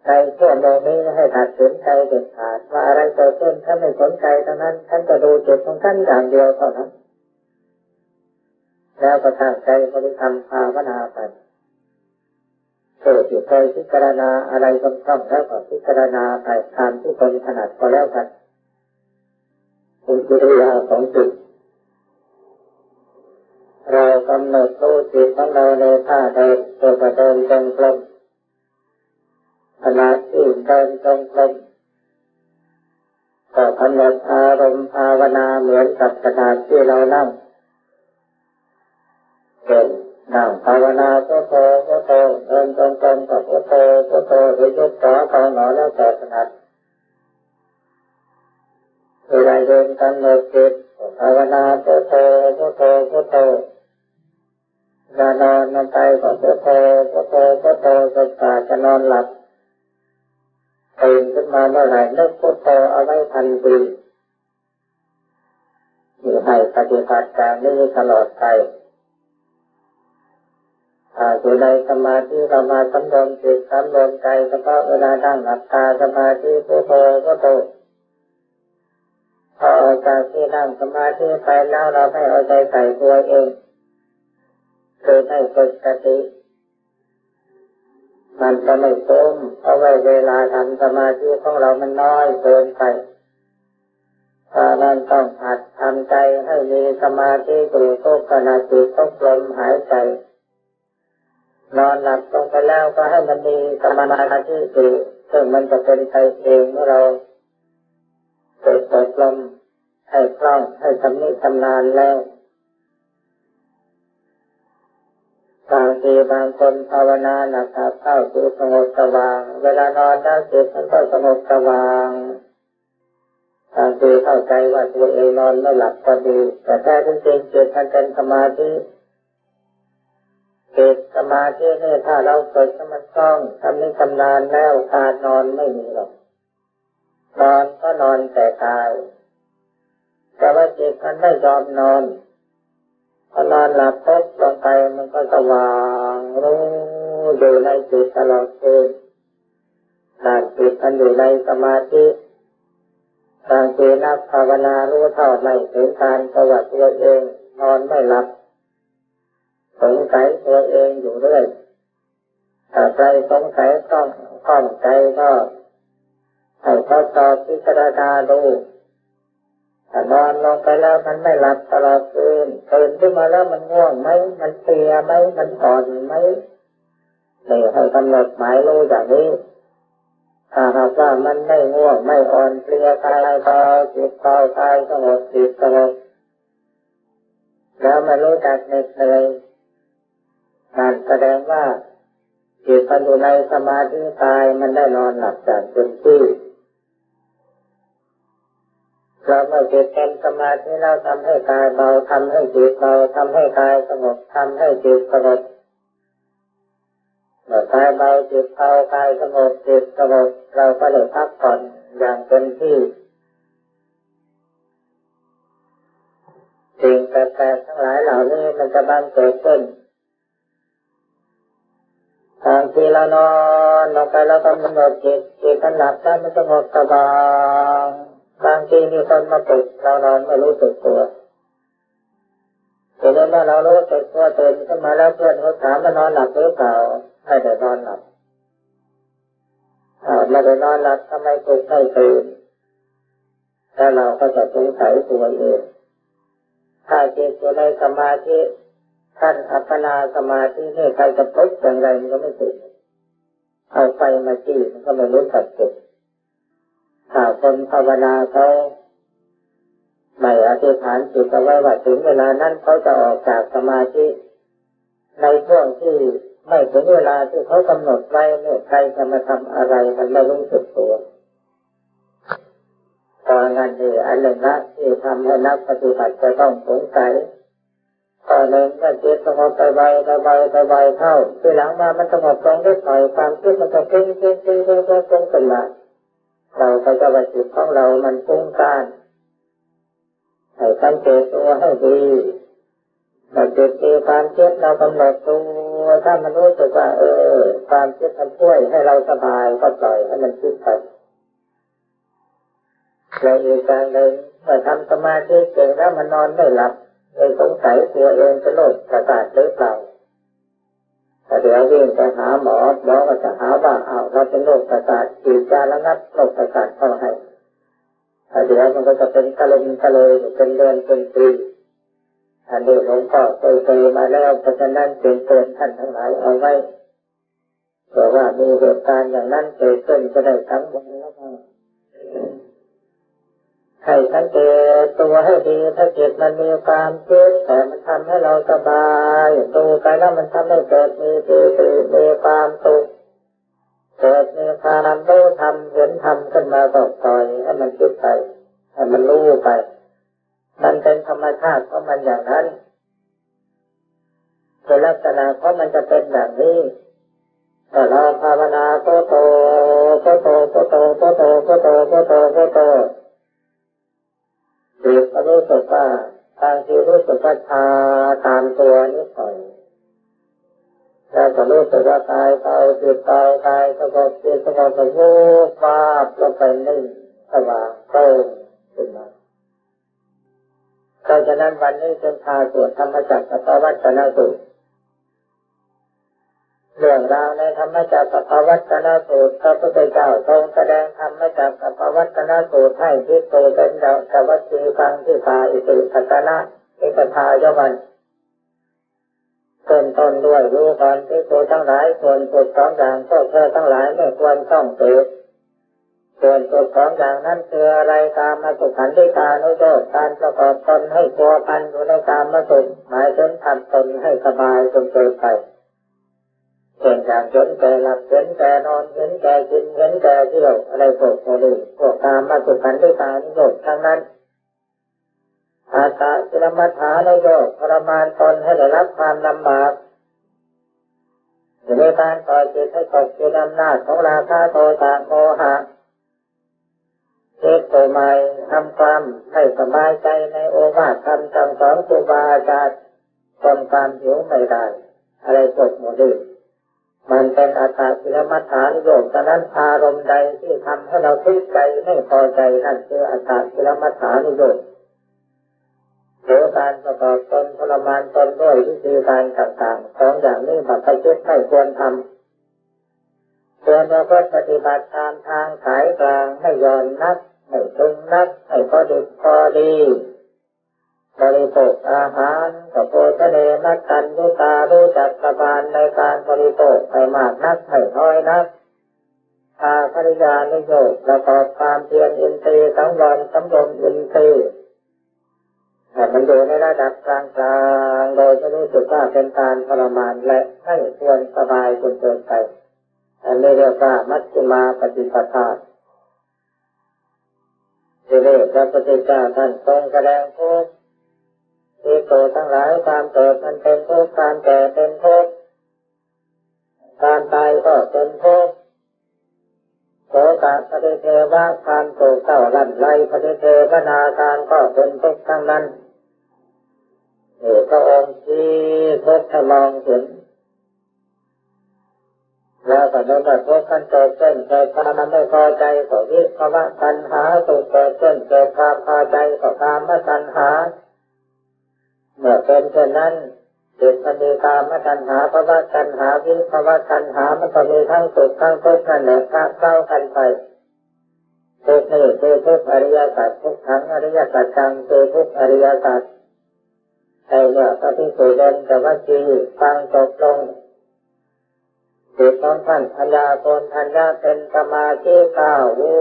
ໃນຊົ່ວໂມງນີ້ໃຫ້ຕັດສິນໃຈເດັດຂາດວ່າອະໄລເກີດຂຶ້ນ ຖ້າໄມ່ສົນໃຈທັງນັ້ນ, ທ່ານຈະດູຈິດຂອງທ່ານຢ່າງດຽວເທົ່ານັ້ນ. ແລ້ວກໍຕັ້ງໃຈບໍລິກຳພາວະນາໄປ. ຜູ້ທີ່ເຄີຍພິຈາລະນາອະໄລຄ່ອງໆແລ້ວກໍພິຈາລະນາໄປຕາມທີ່ຕົນຖະໜັດກໍແລ້ວກັນ. ເປັນກິລິຍາຂອງຈິດ. ເຮົາກຳນົດຮູ້ຈິດຂອງເຮົາໃນທ່າເດີນ ເອີ້ນວ່າເດີນຈົງກົມ. ຂະນະທີ່ເດີນຈົງກົມ ກໍກຳນົດອາລົມພາວະນາເໝືອນກັບຂະນະທີ່ເຮົານັ່ງ ເຊັ່ນ ນັ່ງພາວະນາພຸດໂທ ພຸດໂທ, ເດີນຈົງກົມກໍພຸດໂທ ພຸດໂທ ຫຼືຍົກຕົວເຂົ້າໜໍ ແລ້ວແຕ່ຖະໜັດ. ເວລາຢືນກຳນົດຈິດ ພາວະນາພຸດໂທ ພຸດໂທ ພຸດໂທ. ເວລານອນລົງໄປກໍພຸດໂທ ພຸດໂທ ພຸດໂທ ຈົນກວ່າຈະນອນຫຼັບ. ຕື່ນຂຶ້ນມາເມື່ອໃດ ນຶກພຸດໂທເອົາໄວ້ທັນທີ. ນີ້ໃຫ້ປະຕິບັດຢ່າງນີ້ຕະຫຼອດໄປ. ຖ້າຢູ່ໃນສະມາທິ ເຮົາມາສຳລວມຈິດ ສຳລວມໃຈ ສະເພາະເວລານັ່ງຫຼັບຕາສະມາທິ ພຸດໂທ ພຸດໂທ. ພໍອອກຈາກທີ່ນັ່ງສະມາທິໄປແລ້ວ ເຮົາໃຫ້ເອົາໃຈໃສ່ຕົວເອງ ຄືໃຫ້ຝຶກສະຕິ. ມັນຈະໄດ້ຕົງ ເພາະວ່າເວລາທຳສະມາທິຂອງເຮົາມັນນ້ອຍເກີນໄປ. ສະນັ້ນຕ້ອງຫັດທຳໃຈໃຫ້ມີສະມາທິຢູ່ທຸກຂະນະຈິດ ທຸກລົມຫາຍໃຈ. ນອນຫຼັບລົງໄປແລ້ວກໍໃຫ້ມັນມີສະມາທິຢູ່ ເຊິ່ງມັນຈະເປັນໄປເອງເມື່ອເຮົາຝຶກອົບຮົມໃຫ້ຄ່ອງ ໃຫ້ຊຳນິຊຳນານແລ້ວ. ບາງທີບາງຄົນພາວະນາໜັກໆ ເຂົ້າຈິດສະຫງົບສະຫວ່າງ, ເວລານອນແລ້ວຈິດມັນກໍສະຫງົບສະຫວ່າງ. ບາງທີເຂົ້າໃຈວ່າຕົວເອງນອນໄມ່ຫຼັບກໍດີ, ແຕ່ແທ້ຈິງໆ ຈິດມັນເປັນສະມາທິ. ຈິດສະມາທິນີ້ ຖ້າເຮົາຝຶກໃຫ້ມັນຄ່ອງ, ຊຳນິຊຳນານແລ້ວ, ການນອນໄມ່ມີຫຼອກ. ນອນກໍນອນແຕ່ກາຍ, ແຕ່ວ່າຈິດມັນໄມ່ຍອມນອນ. ພໍນອນຫຼັບປຸບລົງໄປ ມັນກໍສະຫວ່າງຮູ້ຢູ່ໃນຈິດຕະຫຼອດຄືນ. ນັ້ນຈິດມັນຢູ່ໃນສະມາທິ. ບາງທີນັກພາວະນາຮູ້ເທົ່າໄມ່ເຖິງການ ເພາະວ່າຕົວເອງນອນໄມ່ຫຼັບ, ສົງໄສຕົວເອງຢູ່ເລື້ອຍ. ຖ້າໃຜສົງໄສຂ້ອງ ຂ້ອງໃຈກໍໃຫ້ທົດສອບພິຈາລະນາດູ. ຖ້ານອນລົງໄປແລ້ວມັນໄມ່ຫຼັບຕະຫຼອດຄືນ, ຕື່ນຂຶ້ນມາແລ້ວມັນງ່ວງໄໝ? ມັນເພຍໄໝ? ມັນອ່ອນໄໝ? ນີ້ໃຫ້ກຳນົດໝາຍຮູ້ຢ່າງນີ້. ຖ້າຫາກວ່າມັນໄມ່ງ່ວງ, ໄມ່ອ່ອນເພຍ, ກາຍເບົາ, ຈິດເບົາ, ກາຍສະຫງົບ, ຈິດສະຫງົບ, ແລ້ວມັນຮູ້ຈັກເໜັດເໜື່ອຍ, ນັ້ນສະແດງວ່າຈິດມັນຢູ່ໃນສະມາທິ, ກາຍມັນໄດ້ນອນຫຼັບຢ່າງເຕັມທີ່. ເພາະເມື່ອຈິດເປັນສະມາທິແລ້ວ ທຳໃຫ້ກາຍເບົາ, ທຳໃຫ້ຈິດເບົາ, ທຳໃຫ້ກາຍສະຫງົບ, ທຳໃຫ້ຈິດສະຫງົບ. ເມື່ອກາຍເບົາ, ຈິດເບົາ, ກາຍສະຫງົບ, ຈິດສະຫງົບ, ເຮົາກໍໄດ້ພັກຜ່ອນຢ່າງເຕັມທີ່. ສິ່ງແປກໆທັງຫຼາຍເຫຼົ່ານີ້ມັນຈະບັງເກີດຂຶ້ນ. ບາງທີເຮົານອນລົງໄປ ເຮົາກຳນົດຈິດ, ຈິດມັນຫຼັບແລ້ວ ມັນສະຫງົບສະຫວ່າງ. ບາງທີມີຄົນມາປຸກເຮົານອນ ບໍ່ຮູ້ສຶກຕົວ. ທີນີ້ເມື່ອເຮົາຮູ້ສຶກຕົວ, ຕື່ນຂຶ້ນມາແລ້ວ, ເພື່ອນເຮົາຖາມວ່ານອນຫຼັບຫຼືເປົ່າ? ໄມ່ໄດ້ນອນຫຼັບ. ຖ້າໄມ່ໄດ້ນອນຫຼັບ, ທຳໄມປຸກໄມ່ຕື່ນ? ແລ້ວເຮົາກໍຈະສົງໄສຕົວເອງ. ຖ້າຈິດຢູ່ໃນສະມາທິ, ຂັ້ນອັບປະນາສະມາທິນີ້, ໃຜຈະປຸກຢ່າງໃດມັນກໍໄມ່ຕື່ນ. ເອົາໄຟມາຈີ້, ມັນກໍໄມ່ເປັນສັດເຈັບ. ຖ້າຄົນພາວະນາເຂົາໄດ້ອະທິຖານຈິດເອົາໄວ້ວ່າ ເຖິງເວລານັ້ນເຂົາຈະອອກຈາກສະມາທິ, ໃນຊ່ວງທີ່ໄມ່ເຖິງເວລາທີ່ເຂົາກຳນົດໄວ້ນີ້, ໃຄຈະມາທຳອະໄລ ມັນໄມ່ຮູ້ສຶກຕົວ. ເພາະນັ້ນເອງ, ອັນໜຶ່ງລະທີ່ທຳໃຫ້ນັກປະຕິບັດຈະຕ້ອງສົງໄສ, ຂໍ້ໜຶ່ງ, ເມື່ອຈິດສະຫງົບໄປໄວ, ໄປໄວ, ໄປໄວເຂົ້າ, ທີຫຼັງມາມັນສະຫງົບລົງນິດໜ້ອຍ, ຄວາມຄິດມັນຈະປຸ້ງ, ປຸ້ງ, ປຸ້ງ, ປຸ້ງ, ປຸ້ງ, ປຸ້ງຂຶ້ນມາ. ເຮົາກໍຈະວ່າຈິດຂອງເຮົາມັນປຸ້ງສ້ານ. ໃຫ້ສັງເກດຕົວໃຫ້ດີ. ເມື່ອຈິດມີຄວາມຄິດ, ເຮົາກຳນົດຕົວ, ຖ້າມັນຮູ້ສຶກວ່າ, ເອີ, ຄວາມຄິດມັນຊ່ວຍໃຫ້ເຮົາສະບາຍ, ກໍປ່ອຍໃຫ້ມັນຄິດໄປ. ແລະ ອີກຢ່າງໜຶ່ງ, ເມື່ອທຳສະມາທິເກັ່ງແລ້ວມັນນອນໄມ່ຫຼັບ, ໄດ້ສົງໄສຕົວເອງເປັນໂລກປະສາດຫຼືເປົ່າ? ແຕ່ດຽວວິ່ງໄປຫາໝໍ, ໝໍກໍຈະຫາວ່າ, ອ້າວ, ເຮົາເປັນໂລກປະສາດ, ສີດຢາລະງັບໂລກປະສາດເຂົ້າໃຫ້. ແຕ່ດຽວມັນກໍຈະເປັນກະລຶມກະເລີຢູ່ເປັນເດືອນເປັນປີ. ອັນນີ້ຫຼວງພໍ່ເຄີຍເຕືອນມາແລ້ວ, ເພາະສະນັ້ນຈຶ່ງເຕືອນທ່ານທັງຫຼາຍເອົາໄວ້ ເພື່ອວ່າມີເຫດການຢ່າງນັ້ນເກີດຂຶ້ນຈະໄດ້ສັງວອນ ແລ້ວກໍໃຫ້ສັງເກດຕົວໃຫ້ດີ. ຖ້າຈິດມັນມີຄວາມຄິດ ແຕ່ມັນທຳໃຫ້ເຮົາສະບາຍ, ດູໄປແລ້ວມັນທຳໃຫ້ເກີດມີປີຕິ ມີຄວາມສຸກ ເກີດມີຄວາມຮູ້ທຳ ເຫັນທຳຂຶ້ນມາ ກໍປ່ອຍໃຫ້ມັນຄິດໄປ ໃຫ້ມັນຮູ້ໄປ. ມັນເປັນທຳມະຊາດຂອງມັນຢ່າງນັ້ນ ຄືລັກສະນະຂອງມັນຈະເປັນຢ່າງນີ້. ຖ້າເຮົາພາວະນາ ພຸດໂທ ພຸດໂທ ພຸດໂທ ພຸດໂທ ພຸດໂທ ພຸດໂທ ພຸດໂທ ຈິດກໍຮູ້ສຶກວ່າ ບາງທີຮູ້ສຶກວ່າຊາຕາມຕົວນິດໜ້ອຍ ແລ້ວກໍຮູ້ສຶກວ່າກາຍເບົາ ຈິດເບົາ ກາຍສະຫງົບ ຈິດສະຫງົບ ກໍວູບວາບລົງໄປ ນິ່ງສະຫວ່າງໂປ່ງຂຶ້ນມາ. ເພາະສະນັ້ນວັນນີ້ຈຶ່ງພາສວດທຳມະຈັກກະປະວັດຕະນະສູດ. ເລື່ອງລາວໃນທຳມະຈັກກະປະວັດຕະນະສູດ ພະພຸດທະເຈົ້າຊົງສະແດງທຳມະຈັກກະປະວັດຕະນະສູດໃຫ້ພິກຂຸເປັນເຈົ້າສາວັດຄີຟັງທິກາ ອິຕິປັດຕະນະ ນິກະທາຍະວັນ ຂຶ້ນຕົ້ນດ້ວຍ ດູກ່ອນພິກຂຸທັງຫຼາຍ ສ່ວນສຸກສອງຢ່າງ ພວກເທື່ອທັງຫຼາຍໄມ່ຄວນຕ້ອງເສບ. ສ່ວນສຸກສອງຢ່າງນັ້ນຄືອະໄລ? ກາມະສຸຂັນລິການຸໂຍກ ການປະກອບຕົນໃຫ້ພົວພັນຢູ່ໃນກາມະສຸກ ໝາຍເຖິງທຳຕົນໃຫ້ສະບາຍຈົນເກີນໄປ ເຊັ່ນ ຢ່າງເຫັນແກ່ຫຼັບ ເຫັນແກ່ນອນ ເຫັນແກ່ກິນ ເຫັນແກ່ທ່ຽວ ອະໄລພວກນີ້ ພວກກາມະສຸຂັນລິການຸໂຍກທັງນັ້ນ. ອັດຕະກິລະມັດຖານຸໂຍກ ທໍລະມານຕົນໃຫ້ໄດ້ຮັບຄວາມລຳບາກ ຢູ່ໃນການປ່ອຍຈິດໃຫ້ຕົກຢູ່ໃນອຳນາດຂອງລາຄະ ໂທສະ ໂມຫະ. ເຮັດໂຕໃໝ່ ທຳຄວາມໄມ່ສະບາຍໃຈໃນໂອວາດຄຳສັ່ງສອນຄູບາອາຈານ ທົນຄວາມຫິວໄມ່ໄດ້ ອະໄລພວກໝູ່ນີ້ ມັນເປັນອັດຕະກິລະມັດຖານຸໂຍກ. ສະນັ້ນ ອາລົມໃດທີ່ທຳໃຫ້ເຮົາທຸກໃຈ ໄມ່ພໍໃຈ ນັ້ນຄືອັດຕະກິລະມັດຖານຸໂຍກ ຫຼື ການປະກອບຕົນທໍລະມານຕົນດ້ວຍວິທີການຕ່າງໆ. ສອງຢ່າງນີ້ບັບປະຈິດໄມ່ຄວນທຳ. ຄວນປະພຶດປະຕິບັດຕາມທາງສາຍກາງ, ໄມ່ຢ່ອນນັກ, ໄມ່ຕຶງນັກ, ໃຫ້ພໍດິບພໍດີ. ບໍລິໂພກອາຫານກໍໂພຊະເນ ມັດຕັນຍະຕາ, ຮູ້ຈັກປະມານໃນການບໍລິໂພກ, ໄມ່ມາກນັກ, ໄມ່ນ້ອຍນັກ. ອາຄະລິຍານຸໂຍກ, ປະກອບຄວາມພຽນອິນຕີ, ສັງວອນສຳລົມອິນຕີ ໃຫ້ມັນຢູ່ໃນລະດັບກາງໆ ໂດຍທີ່ຮູ້ສຶກວ່າເປັນການທໍລະມານ ແລະ ໄມ່ຄວນສະບາຍຈົນເກີນໄປ. ອັນນີ້ຮຽກວ່າມັດຊິມາປະຕິປະທາ. ທີນີ້ພະພຸດທະເຈົ້າທ່ານຊົງສະແດງທຸກ, ພິກຂຸທັງຫຼາຍ, ຄວາມເກີດມັນເປັນທຸກ, ຄວາມແກ່ເປັນທຸກ, ຄວາມຕາຍກໍເປັນທຸກ. ໂສກະປະລິເທວະ, ຄວາມໂສກເສົ້າລ່ຳໄລ, ປະລິເທວະນາການກໍເປັນທຸກທັງນັ້ນ. ນີ້ພະອົງຊີ້ທົກໃຫ້ມອງເຫັນ. ແລ້ວກໍໃນເມື່ອທຸກມັນເກີດຂຶ້ນ ເກີດຄວາມໄມ່ພໍໃຈກໍວິພະວະຕັນຫາ, ສຸກເກີດຂຶ້ນ ເກີດຄວາມພໍໃຈກໍກາມະຕັນຫາ. ເມື່ອເປັນເຊັ່ນນັ້ນ, ຈິດມັນມີກາມະຕັນຫາ, ພະວະຕັນຫາ, ວິພະວະຕັນຫາ, ມັນກໍມີທັງສຸກທັງທຸກນັ້ນແຫຼະ ປະເປົາກັນໄປ. ທຸກນີ້ຄືທຸກອະລິຍະສັດ, ທຸກຂັງອະລິຍະສັດຈັງ ຄືທຸກອະລິຍະສັດ. ໃນເມື່ອພະພິກຂຸເບັນຈະວັດຊີຟັງຈົບລົງ, ຈິດຂອງທ່ານປັນຍາໂກນທັນຍະເປັນສະມາທິກ້າວ ວູ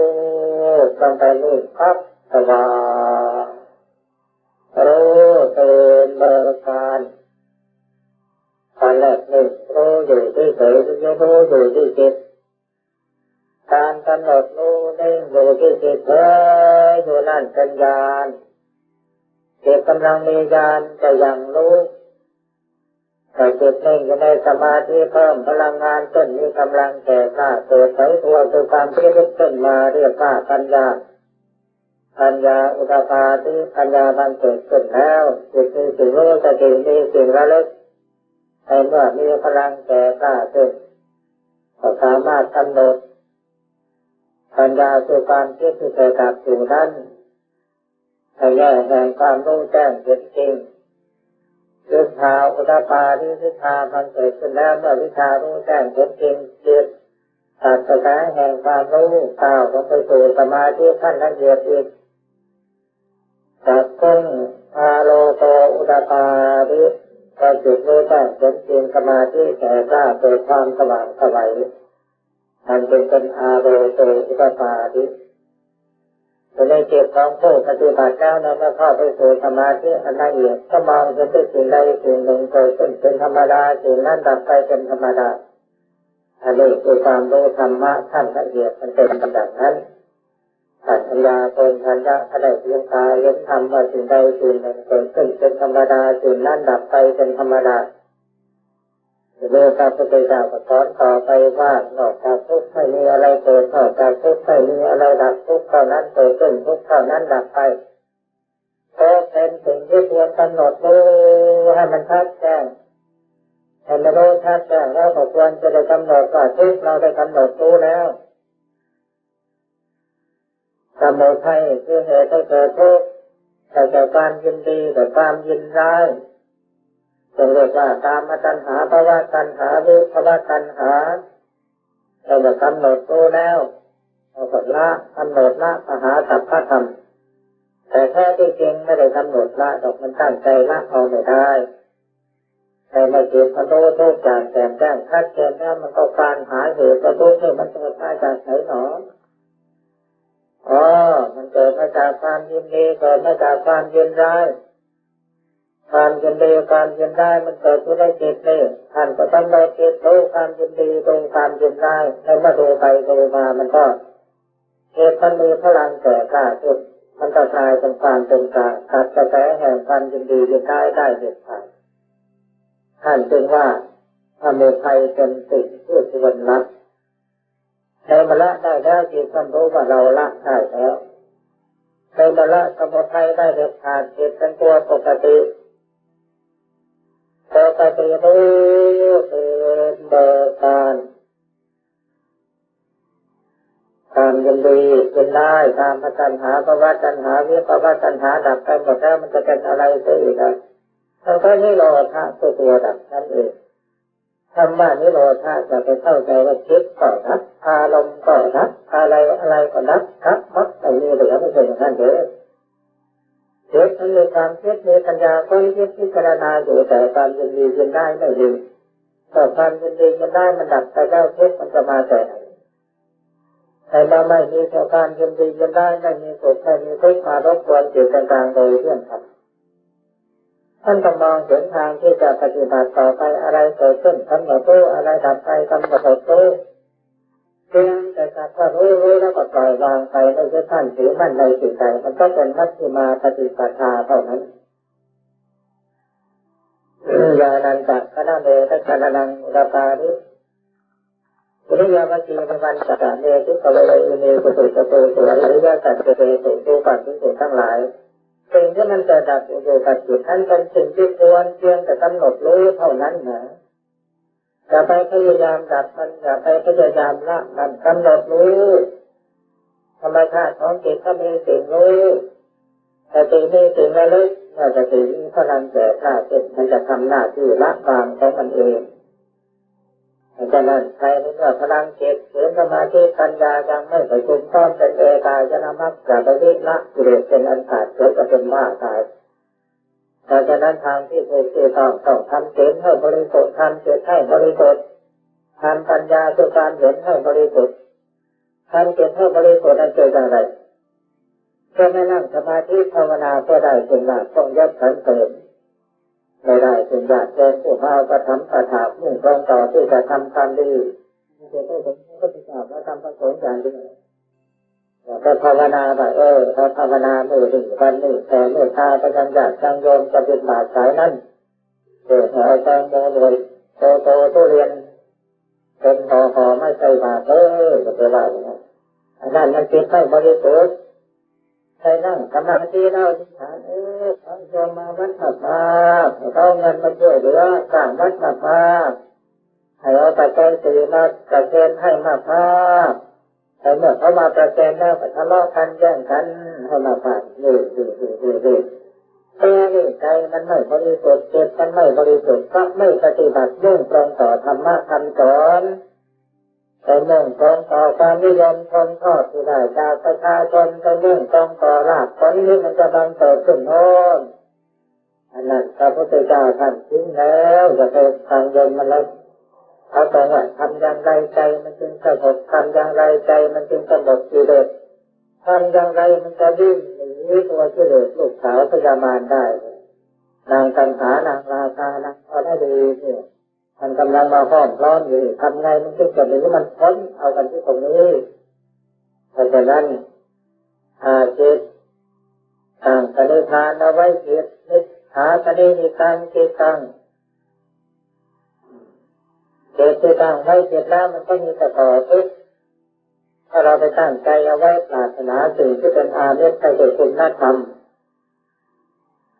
ບລົງໄປນີ້ປັບ ສະຫວ່າງ ຮູ້ຕື່ນເບີກບານ. ຕອນແລກນີ້ຮູ້ຢູ່ທີ່ເສີຍ, ຮູ້ຢູ່ທີ່ຈິດ. ການກຳນົດຮູ້ເນັ່ງຢູ່ທີ່ຈິດເລີຍຢູ່ນັ້ນເປັນຍານ. ຈິດກຳລັງມີຍານຈະຍັງຮູ້. ໃຫ້ຈິດເນັ່ງຢູ່ໃນສະມາທິ, ເພີ່ມພະລັງງານຂຶ້ນ, ມີກຳລັງແກ່ກ້າ, ເປີດໃສຕົວສູ່ຄວາມຄິດຂຶ້ນມາ, ຮຽກວ່າປັນຍາ. ປັນຍາອຸດະປາທິ, ປັນຍາບັງເກີດຂຶ້ນແລ້ວ, ຈິດມີສິ່ງຮູ້ສະຕິ, ມີສິ່ງລະລຶກ. ໃນເມື່ອມີພະລັງແກ່ກ້າຂຶ້ນ, ກໍສາມາດກຳນົດປັນຍາຄືຄວາມຄິດທີ່ເກີດດັບຢູ່ນັ້ນ ໃນແງ່ແຫ່ງຄວາມຮູ້ແຈ້ງເຫັນຈິງ. ວິຊາອຸດະປາທິ, ວິຊາບັງເກີດຂຶ້ນແລ້ວ, ເມື່ອວິຊາຮູ້ແຈ້ງເຫັນຈິງ, ຈິດຕັດກະແສແຫ່ງຄວາມຮູ້ ກ້າວລົງໄປສູ່ສະມາທິຂັ້ນລະອຽດອີກ. ຈັກຂຸງ ອາໂລໂກອຸດຕາດິ ກໍຈິດຮູ້ແຈ້ງເຫັນຈິງສະມາທິແກ່ກ້າ ເກີດຄວາມສະຫວ່າງໄສ ອັນເປັນຕົ້ນອາໂລໂກອຸດຕາດິ. ຢູ່ໃນຈິດຂອງຜູ້ປະຕິບັດແລ້ວນັ້ນ ເມື່ອເຂົ້າໄປສູ່ສະມາທິອັນລະອຽດ ກໍມອງເຫັນແຕ່ສິ່ງໃດສິ່ງໜຶ່ງເກີດຂຶ້ນເປັນທຳມະດາ, ສິ່ງນັ້ນດັບໄປເປັນທຳມະດາ. ອັນນີ້ຄືຄວາມຮູ້ທຳມະຂັ້ນລະອຽດ ມັນເປັນຢ່າງນັ້ນ. ຂັ້ນປັນຍາເປັນທັນຍະ ກໍໄດ້ດວງຕາເຫັນທຳວ່າສິ່ງໃດສິ່ງໜຶ່ງເກີດຂຶ້ນເປັນທຳມະດາ, ສິ່ງນັ້ນດັບໄປເປັນທຳມະດາ. ທີນີ້ພະພຸດທະເຈົ້າກໍສອນຕໍ່ໄປວ່າ ນອກຈາກທຸກໄມ່ມີອະໄລເກີດ, ນອກຈາກທຸກໄມ່ມີອະໄລດັບ, ທຸກເທົ່ານັ້ນເກີດຂຶ້ນ, ທຸກເທົ່ານັ້ນດັບໄປ. ກໍເປັນສິ່ງທີ່ຄວນກຳນົດຮູ້ໃຫ້ມັນຊັດແຈ້ງ, ໃຫ້ມັນຮູ້ຊັດແຈ້ງແລ້ວ ກໍຄວນຈະໄດ້ກຳນົດວ່າ ທຸກເຮົາໄດ້ກຳນົດຮູ້ແລ້ວ. ສະມຸໄທຄືເຫດໃຫ້ເກີດທຸກ, ໄດ້ແກ່ຄວາມຍິນດີ ແລະ ຄວາມຍິນຮ້າຍ, ເຊິ່ງເອີ້ນວ່າກາມະຕັນຫາ, ພະວະຕັນຫາ, ວິພະວະຕັນຫາ. ເຮົາກໍກຳນົດຮູ້ແລ້ວ, ເຮົາກໍລະ, ກຳນົດລະປະຫາດກັບພະທຳ. ແຕ່ແທ້ທີ່ຈິງບໍ່ໄດ້ກຳນົດລະດອກ, ມັນຕັ້ງໃຈລະເອົາໄດ້. ແຕ່ເມື່ອຈິດມັນຮູ້ທຸກຢ່າງແຈ່ມແຈ້ງຊັດເຈນແລ້ວ, ມັນກໍຄວານຫາເຫດວ່າທຸກນີ້ມັນເກີດມາຈາກໃສໜໍ? ອໍ ມັນເກີດມາຈາກຄວາມຍິນດີ, ເກີດມາຈາກຄວາມຍິນຮ້າຍ. ຄວາມຍິນດີຄວາມຍິນຮ້າຍມັນເກີດຢູ່ໃນຈິດນີ້, ທ່ານກໍກຳນົດຈິດຮູ້ຄວາມຍິນດີ ຮູ້ຄວາມຍິນຮ້າຍ, ແລ້ວມາດູໄປດູມາ ມັນກໍ ເຫດມັນມີພະລັງແກ່ກ້າຂຶ້ນ, ມັນກໍກາຍເປັນຄວາມເປັນກາງ, ຕັດກະແສແຫ່ງຄວາມຍິນດີຍິນຮ້າຍໄດ້ເດັດຂາດ. ທ່ານຈຶ່ງວ່າ ສະມຸໄທເປັນສິ່ງທີ່ຄວນລະ. ໃນເມື່ອລະໄດ້ແລ້ວ, ຈິດກໍຮູ້ວ່າເຮົາລະໄດ້ແລ້ວ. ໃນເມື່ອລະສະມຸໄທໄດ້ເດັດຂາດ, ຈິດເປັນຕົວປົກກະຕິ, ປົກກະຕິຮູ້ຕື່ນເບີກບານ. ກາມຍິນດີຍິນຮ້າຍ, ກາມະຕັນຫາ, ພະວະຕັນຫາ, ວິພະວະຕັນຫາ ດັບໄປໝົດແລ້ວ, ມັນຈະເປັນອະໄລເສຍອີກລະ? ມັນກໍນິໂຣທະຄືຕົວດັບນັ້ນເອງ. ຄຳວ່ານິໂຣທະ ຢ່າໄປເຂົ້າໃຈວ່າຈິດກໍດັບ, ອາລົມກໍດັບ, ອາໄລອາໄລກໍດັບ, ດັບໝົດ, ໄມ່ມີເຫຼືອ, ມັນເປັນຢ່າງນັ້ນເດີ. ຈິດມັນມີຄວາມຄິດ, ມີປັນຍາ, ຄວາມຄິດພິຈາລະນາຢູ່, ແຕ່ຄວາມຍິນດີຍິນຮ້າຍໄມ່ມີ. ເມື່ອຄວາມຍິນດີຍິນຮ້າຍມັນດັບໄປແລ້ວ, ທຸກມັນຈະມາແຕ່ໃດ? ໃນເມື່ອໄມ່ມີແຕ່ຄວາມຍິນດີຍິນຮ້າຍ, ໄມ່ມີສຸກ, ໄມ່ມີທຸກ ມາລົບກວນຈິດກາງໆໂດຍເຫື່ອມທຳ, ທ່ານຕ້ອງມອງເຫັນທາງທີ່ຈະປະຕິບັດຕໍ່ໄປ. ອະໄລເກີດຂຶ້ນ ກຳນົດຮູ້, ອະໄລດັບໄປ ກຳນົດລົບຮູ້. ພຽງແຕ່ສັກວ່າຮູ້, ຮູ້ແລ້ວກໍປ່ອຍວາງໄປ, ບໍ່ຍຶດໝັ້ນຖືໝັ້ນໃນສິ່ງໃດ, ມັນກໍເປັນມັດທິມາປະຕິປະທາເທົ່ານັ້ນ. ຍານັນຈະ ຄະນະເມ ທັດສະນະນັງ ອຸດຕາລິ ວິລິຍາວະຈີ ນະວັນຈະ ເມ ພິກຂະເວ ອິເມ ສຸ ສຸ ຈະ ໂຕ ໂສ ອະລິຍະສັດເຈ ເຕ ໂສ ຜູ້ປາກພິສູທັງຫຼາຍ, ສິ່ງທີ່ມັນເກີດດັບຢູ່ກັບຈິດນັ້ນ ເປັນສິ່ງທີ່ຄວນພຽງແຕ່ກຳນົດຮູ້ເທົ່ານັ້ນນະ. ຢ່າໄປພະຍາຍາມດັບມັນ, ຢ່າໄປພະຍາຍາມລະມັນ, ກຳນົດຮູ້. ທຳມະຊາດຂອງຈິດກໍມີສິ່ງຮູ້, ສະຕິມີສິ່ງລະລຶກ, ເມື່ອສະຕິມີພະລັງແກ່ກ້າຂຶ້ນ, ມັນຈະທຳໜ້າທີ່ລະວາງຂອງມັນເອງ. ເພາະສະນັ້ນ, ໃນເມື່ອພະລັງຈິດ, ເຖິງສະມາທິ, ປັນຍາຍັງໄມ່ປະຊຸມພ້ອມເປັນເອກາຍະນະມັກ, ຢ່າໄປລິລະກິເລດເປັນອັນຂາດ, ເກີດຈະເປັນບ້າຕາຍ. ເພາະສະນັ້ນ ທາງທີ່ຖືກທີ່ຕ້ອງ ຕ້ອງທຳສິນໃຫ້ບໍລິສຸດ, ທຳຈິດໃຫ້ບໍລິສຸດ, ທຳປັນຍາຄືການເຫັນໃຫ້ບໍລິສຸດ, ທຳຈິດໃຫ້ບໍລິສຸດນັ້ນຄືຢ່າງໃດ? ເພື່ອມານັ່ງສະມາທິພາວະນາ ເພື່ອໄດ້ເປັນລາບຄວາມຍດສັນເສີນ, ໄດ້ໄດ້ເປັນຍາດໂຍມຜູ້ມາອຸປະຖຳປະຖາກ, ມຸ່ງຕຣົງຕໍ່ທີ່ຈະທຳຄວາມດີ, ເປັນໄດ້ສົມພະພຸດທະເຈົ້າ ແລະ ທຳພະສົງຢ່າງດຽວ. ແຕ່ພາວະນາວ່າ ເອີ ເຮົາພາວະນາມື້ນີ້ ວັນນີ້ ແຜ່ເມດຕາໄປຍັງຍາດຍັງໂຍມຈະບິນບາດສາຍນັ້ນ, ເອີ ໃຫ້ເອົາແຕງໂມໜ່ວຍໂຕໆ ທຸລຽນເຕັມຫໍ່ໆ ມາໃສ່ບາດເດີ, ກໍໄປວ່າຢ່າງນັ້ນ. ອັນນັ້ນມັນຈິດໄມ່ບໍລິສຸດ. ໃຫ້ນັ່ງສະມາທິແລ້ວອະທິຖານ, ເອີ ເອົາໂຍມມາວັດມາບາດ, ເອົາເງິນມາຊ່ວຍເຫຼືອສ້າງວັດມາບາດ, ໃຫ້ເອົາປັດໄຈສີ່ມາປະເຄນໃຫ້ມາບາດ. ໃນເມື່ອເຂົາມາປະເຄນແລ້ວ ກໍທະເລາະກັນແຍ່ງກັນໃຫ້ມາບາດ. ນີ້ ນີ້ ນີ້ ນີ້ ນີ້ ແຕ່ນີ້ໃຈມັນໄມ່ບໍລິສຸດ, ຈິດມັນໄມ່ບໍລິສຸດ, ເພາະໄມ່ປະຕິບັດ, ມຸ່ງຕຣົງຕໍ່ທຳມະຄຳສອນ, ໄປມຸ່ງຕຣົງຕໍ່ຄວາມນິຍົມຊົມຊອບທີ່ໄດ້ຈາກປະຊາຊົນ, ໄປມຸ່ງຕຣົງຕໍ່ລາບຜົນທີ່ມັນຈະບັງເກີດຂຶ້ນໂນ້ນ. ອັນນັ້ນພະພຸດທະເຈົ້າທ່ານຈຶ່ງແລ້ວ ຢ່າໄປຟັງຍົມມະລົດ ເຂົາຕ້ອງວ່າ ທຳຢ່າງໃດໃຈມັນຈຶ່ງສະຫງົບ ທຳຢ່າງໃດໃຈມັນຈຶ່ງກຳນົດກິເລດ ທຳຢ່າງໃດມັນຈະວິ່ງໜີຕົວກິເລດ ລູກສາວພະຍາມານໄດ້. ນາງຕັນຫາ ນາງລາຄາ ນາງທໍລະດີນີ້ ມັນກຳລັງມາຫ້ອມລ້ອມຢູ່ນີ້ ທຳໄງມັນຈຶ່ງຈະໜີ ມັນພົ້ນ ເອົາກັນທີ່ຕົງນີ້. ເພາະສະນັ້ນ ອາ ຈິດ ຕັ້ງປະນິທານເອົາໄວ້ ຈິດ ມິດຖາຄະນິມິຕັງຈິດຕັງ ຈິດທີ່ຕັ້ງໄວ້ ຈິດແລ້ວມັນກໍມີແຕ່ຕໍ່ທຸກ ຖ້າເຮົາໄປຕັ້ງໃຈເອົາໄວ້ ປາດຖະໜາສິ່ງທີ່ເປັນອາມິດ ໃຫ້ແກ່ຄຸນນະທຳ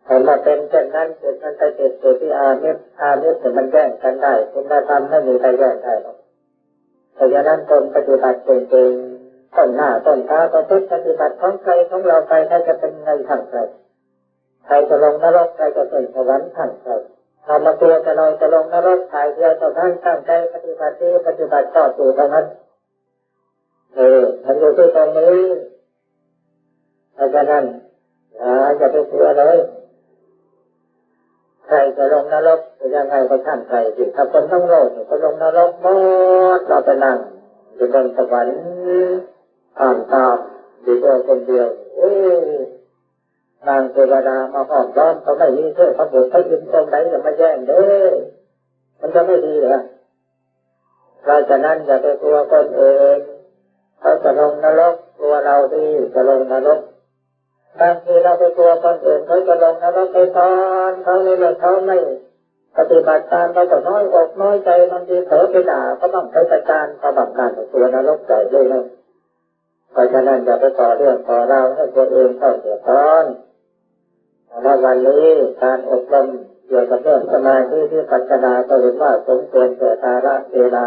ຖ້າເມື່ອເປັນເຊັ່ນນັ້ນ ຈິດມັນໄປຕິດຢູ່ທີ່ອາມິດ ອາມິດນີ້ມັນແຍ່ງກັນໄດ້ ຄຸນນະທຳບໍ່ມີໃຜແຍ່ງໄດ້ດອກ. ເພາະສະນັ້ນ ຄົນປະຕິບັດເກັ່ງໆ ຕົ້ນໜ້າຕົ້ນຕາປະພຶດປະຕິບັດຂອງໃຜຂອງເຮົາໄປ ໃຜຈະເປັນໃນທາງໃດ ໃຜຈະລົງນະລົກ ໃຜຈະຂຶ້ນສະຫວັນທາງໃດ ເຮົາມາຕົວະແຕ່ເຮົາຈະລົງນະລົກຝ່າຍດຽວເທົ່ານັ້ນ ຕັ້ງໃຈປະຕິບັດດີ ປະຕິບັດຊອບດີເທົ່ານັ້ນ. ເອີ ມັນຢູ່ທີ່ຕົງນີ້. ເພາະສະນັ້ນ ຢ່າ ຢ່າໄປກົວເລີຍ ໃຜຈະລົງນະລົກ ຈະຍັງໄງກໍຊ່າງໃຜຊິ ຖ້າຄົນທັງໂລກນີ້ ເຂົາລົງນະລົກໝົດ ເຮົາໄປນັ່ງຢູ່ບົນສະຫວັນ ອາມຕາມ ຢູ່ຕົວຄົນດຽວ ໂອ້ຍ ນາງເທວະດາມາຫ້ອມລ້ອມ ກໍໄມ່ມີເທບບຸດພະອິນອົງໃດຈະມາແຍ່ງເດ້ ມັນຈະໄມ່ດີເດ. ເພາະສະນັ້ນ ຢ່າໄປກົວຄົນອື່ນ ເຂົາຈະລົງນະລົກ ຕົວເຮົານີ້ຈະລົງນະລົກ. ບາງທີເຮົາໄປກົວຄົນອື່ນ ເຂົາຈະລົງນະລົກ ໄປສອນເຂົາໃນເລື່ອງເຂົາໄມ່ປະຕິບັດຕາມ ເຮົາກໍນ້ອຍອົກນ້ອຍໃຈ ບາງທີເຜີໄປດ່າເຂົາບ້າງ ໄປປະຈານເຂົາບ້າງ ນັ້ນຕົວນະລົກໃຫຍ່ເລີຍນະ. ເພາະສະນັ້ນ ຢ່າໄປກໍ່ເລື່ອງກໍ່ລາວໃຫ້ຜູ້ອື່ນເຂົາເດືອດຮ້ອນ. ແລະ ວັນນີ້ການອົບຮົມກ່ຽວກັບເລື່ອງສະມາທິວິປັດສະນາ ກໍເຫັນວ່າສົມຄວນແກ່ກາລະເວລາ.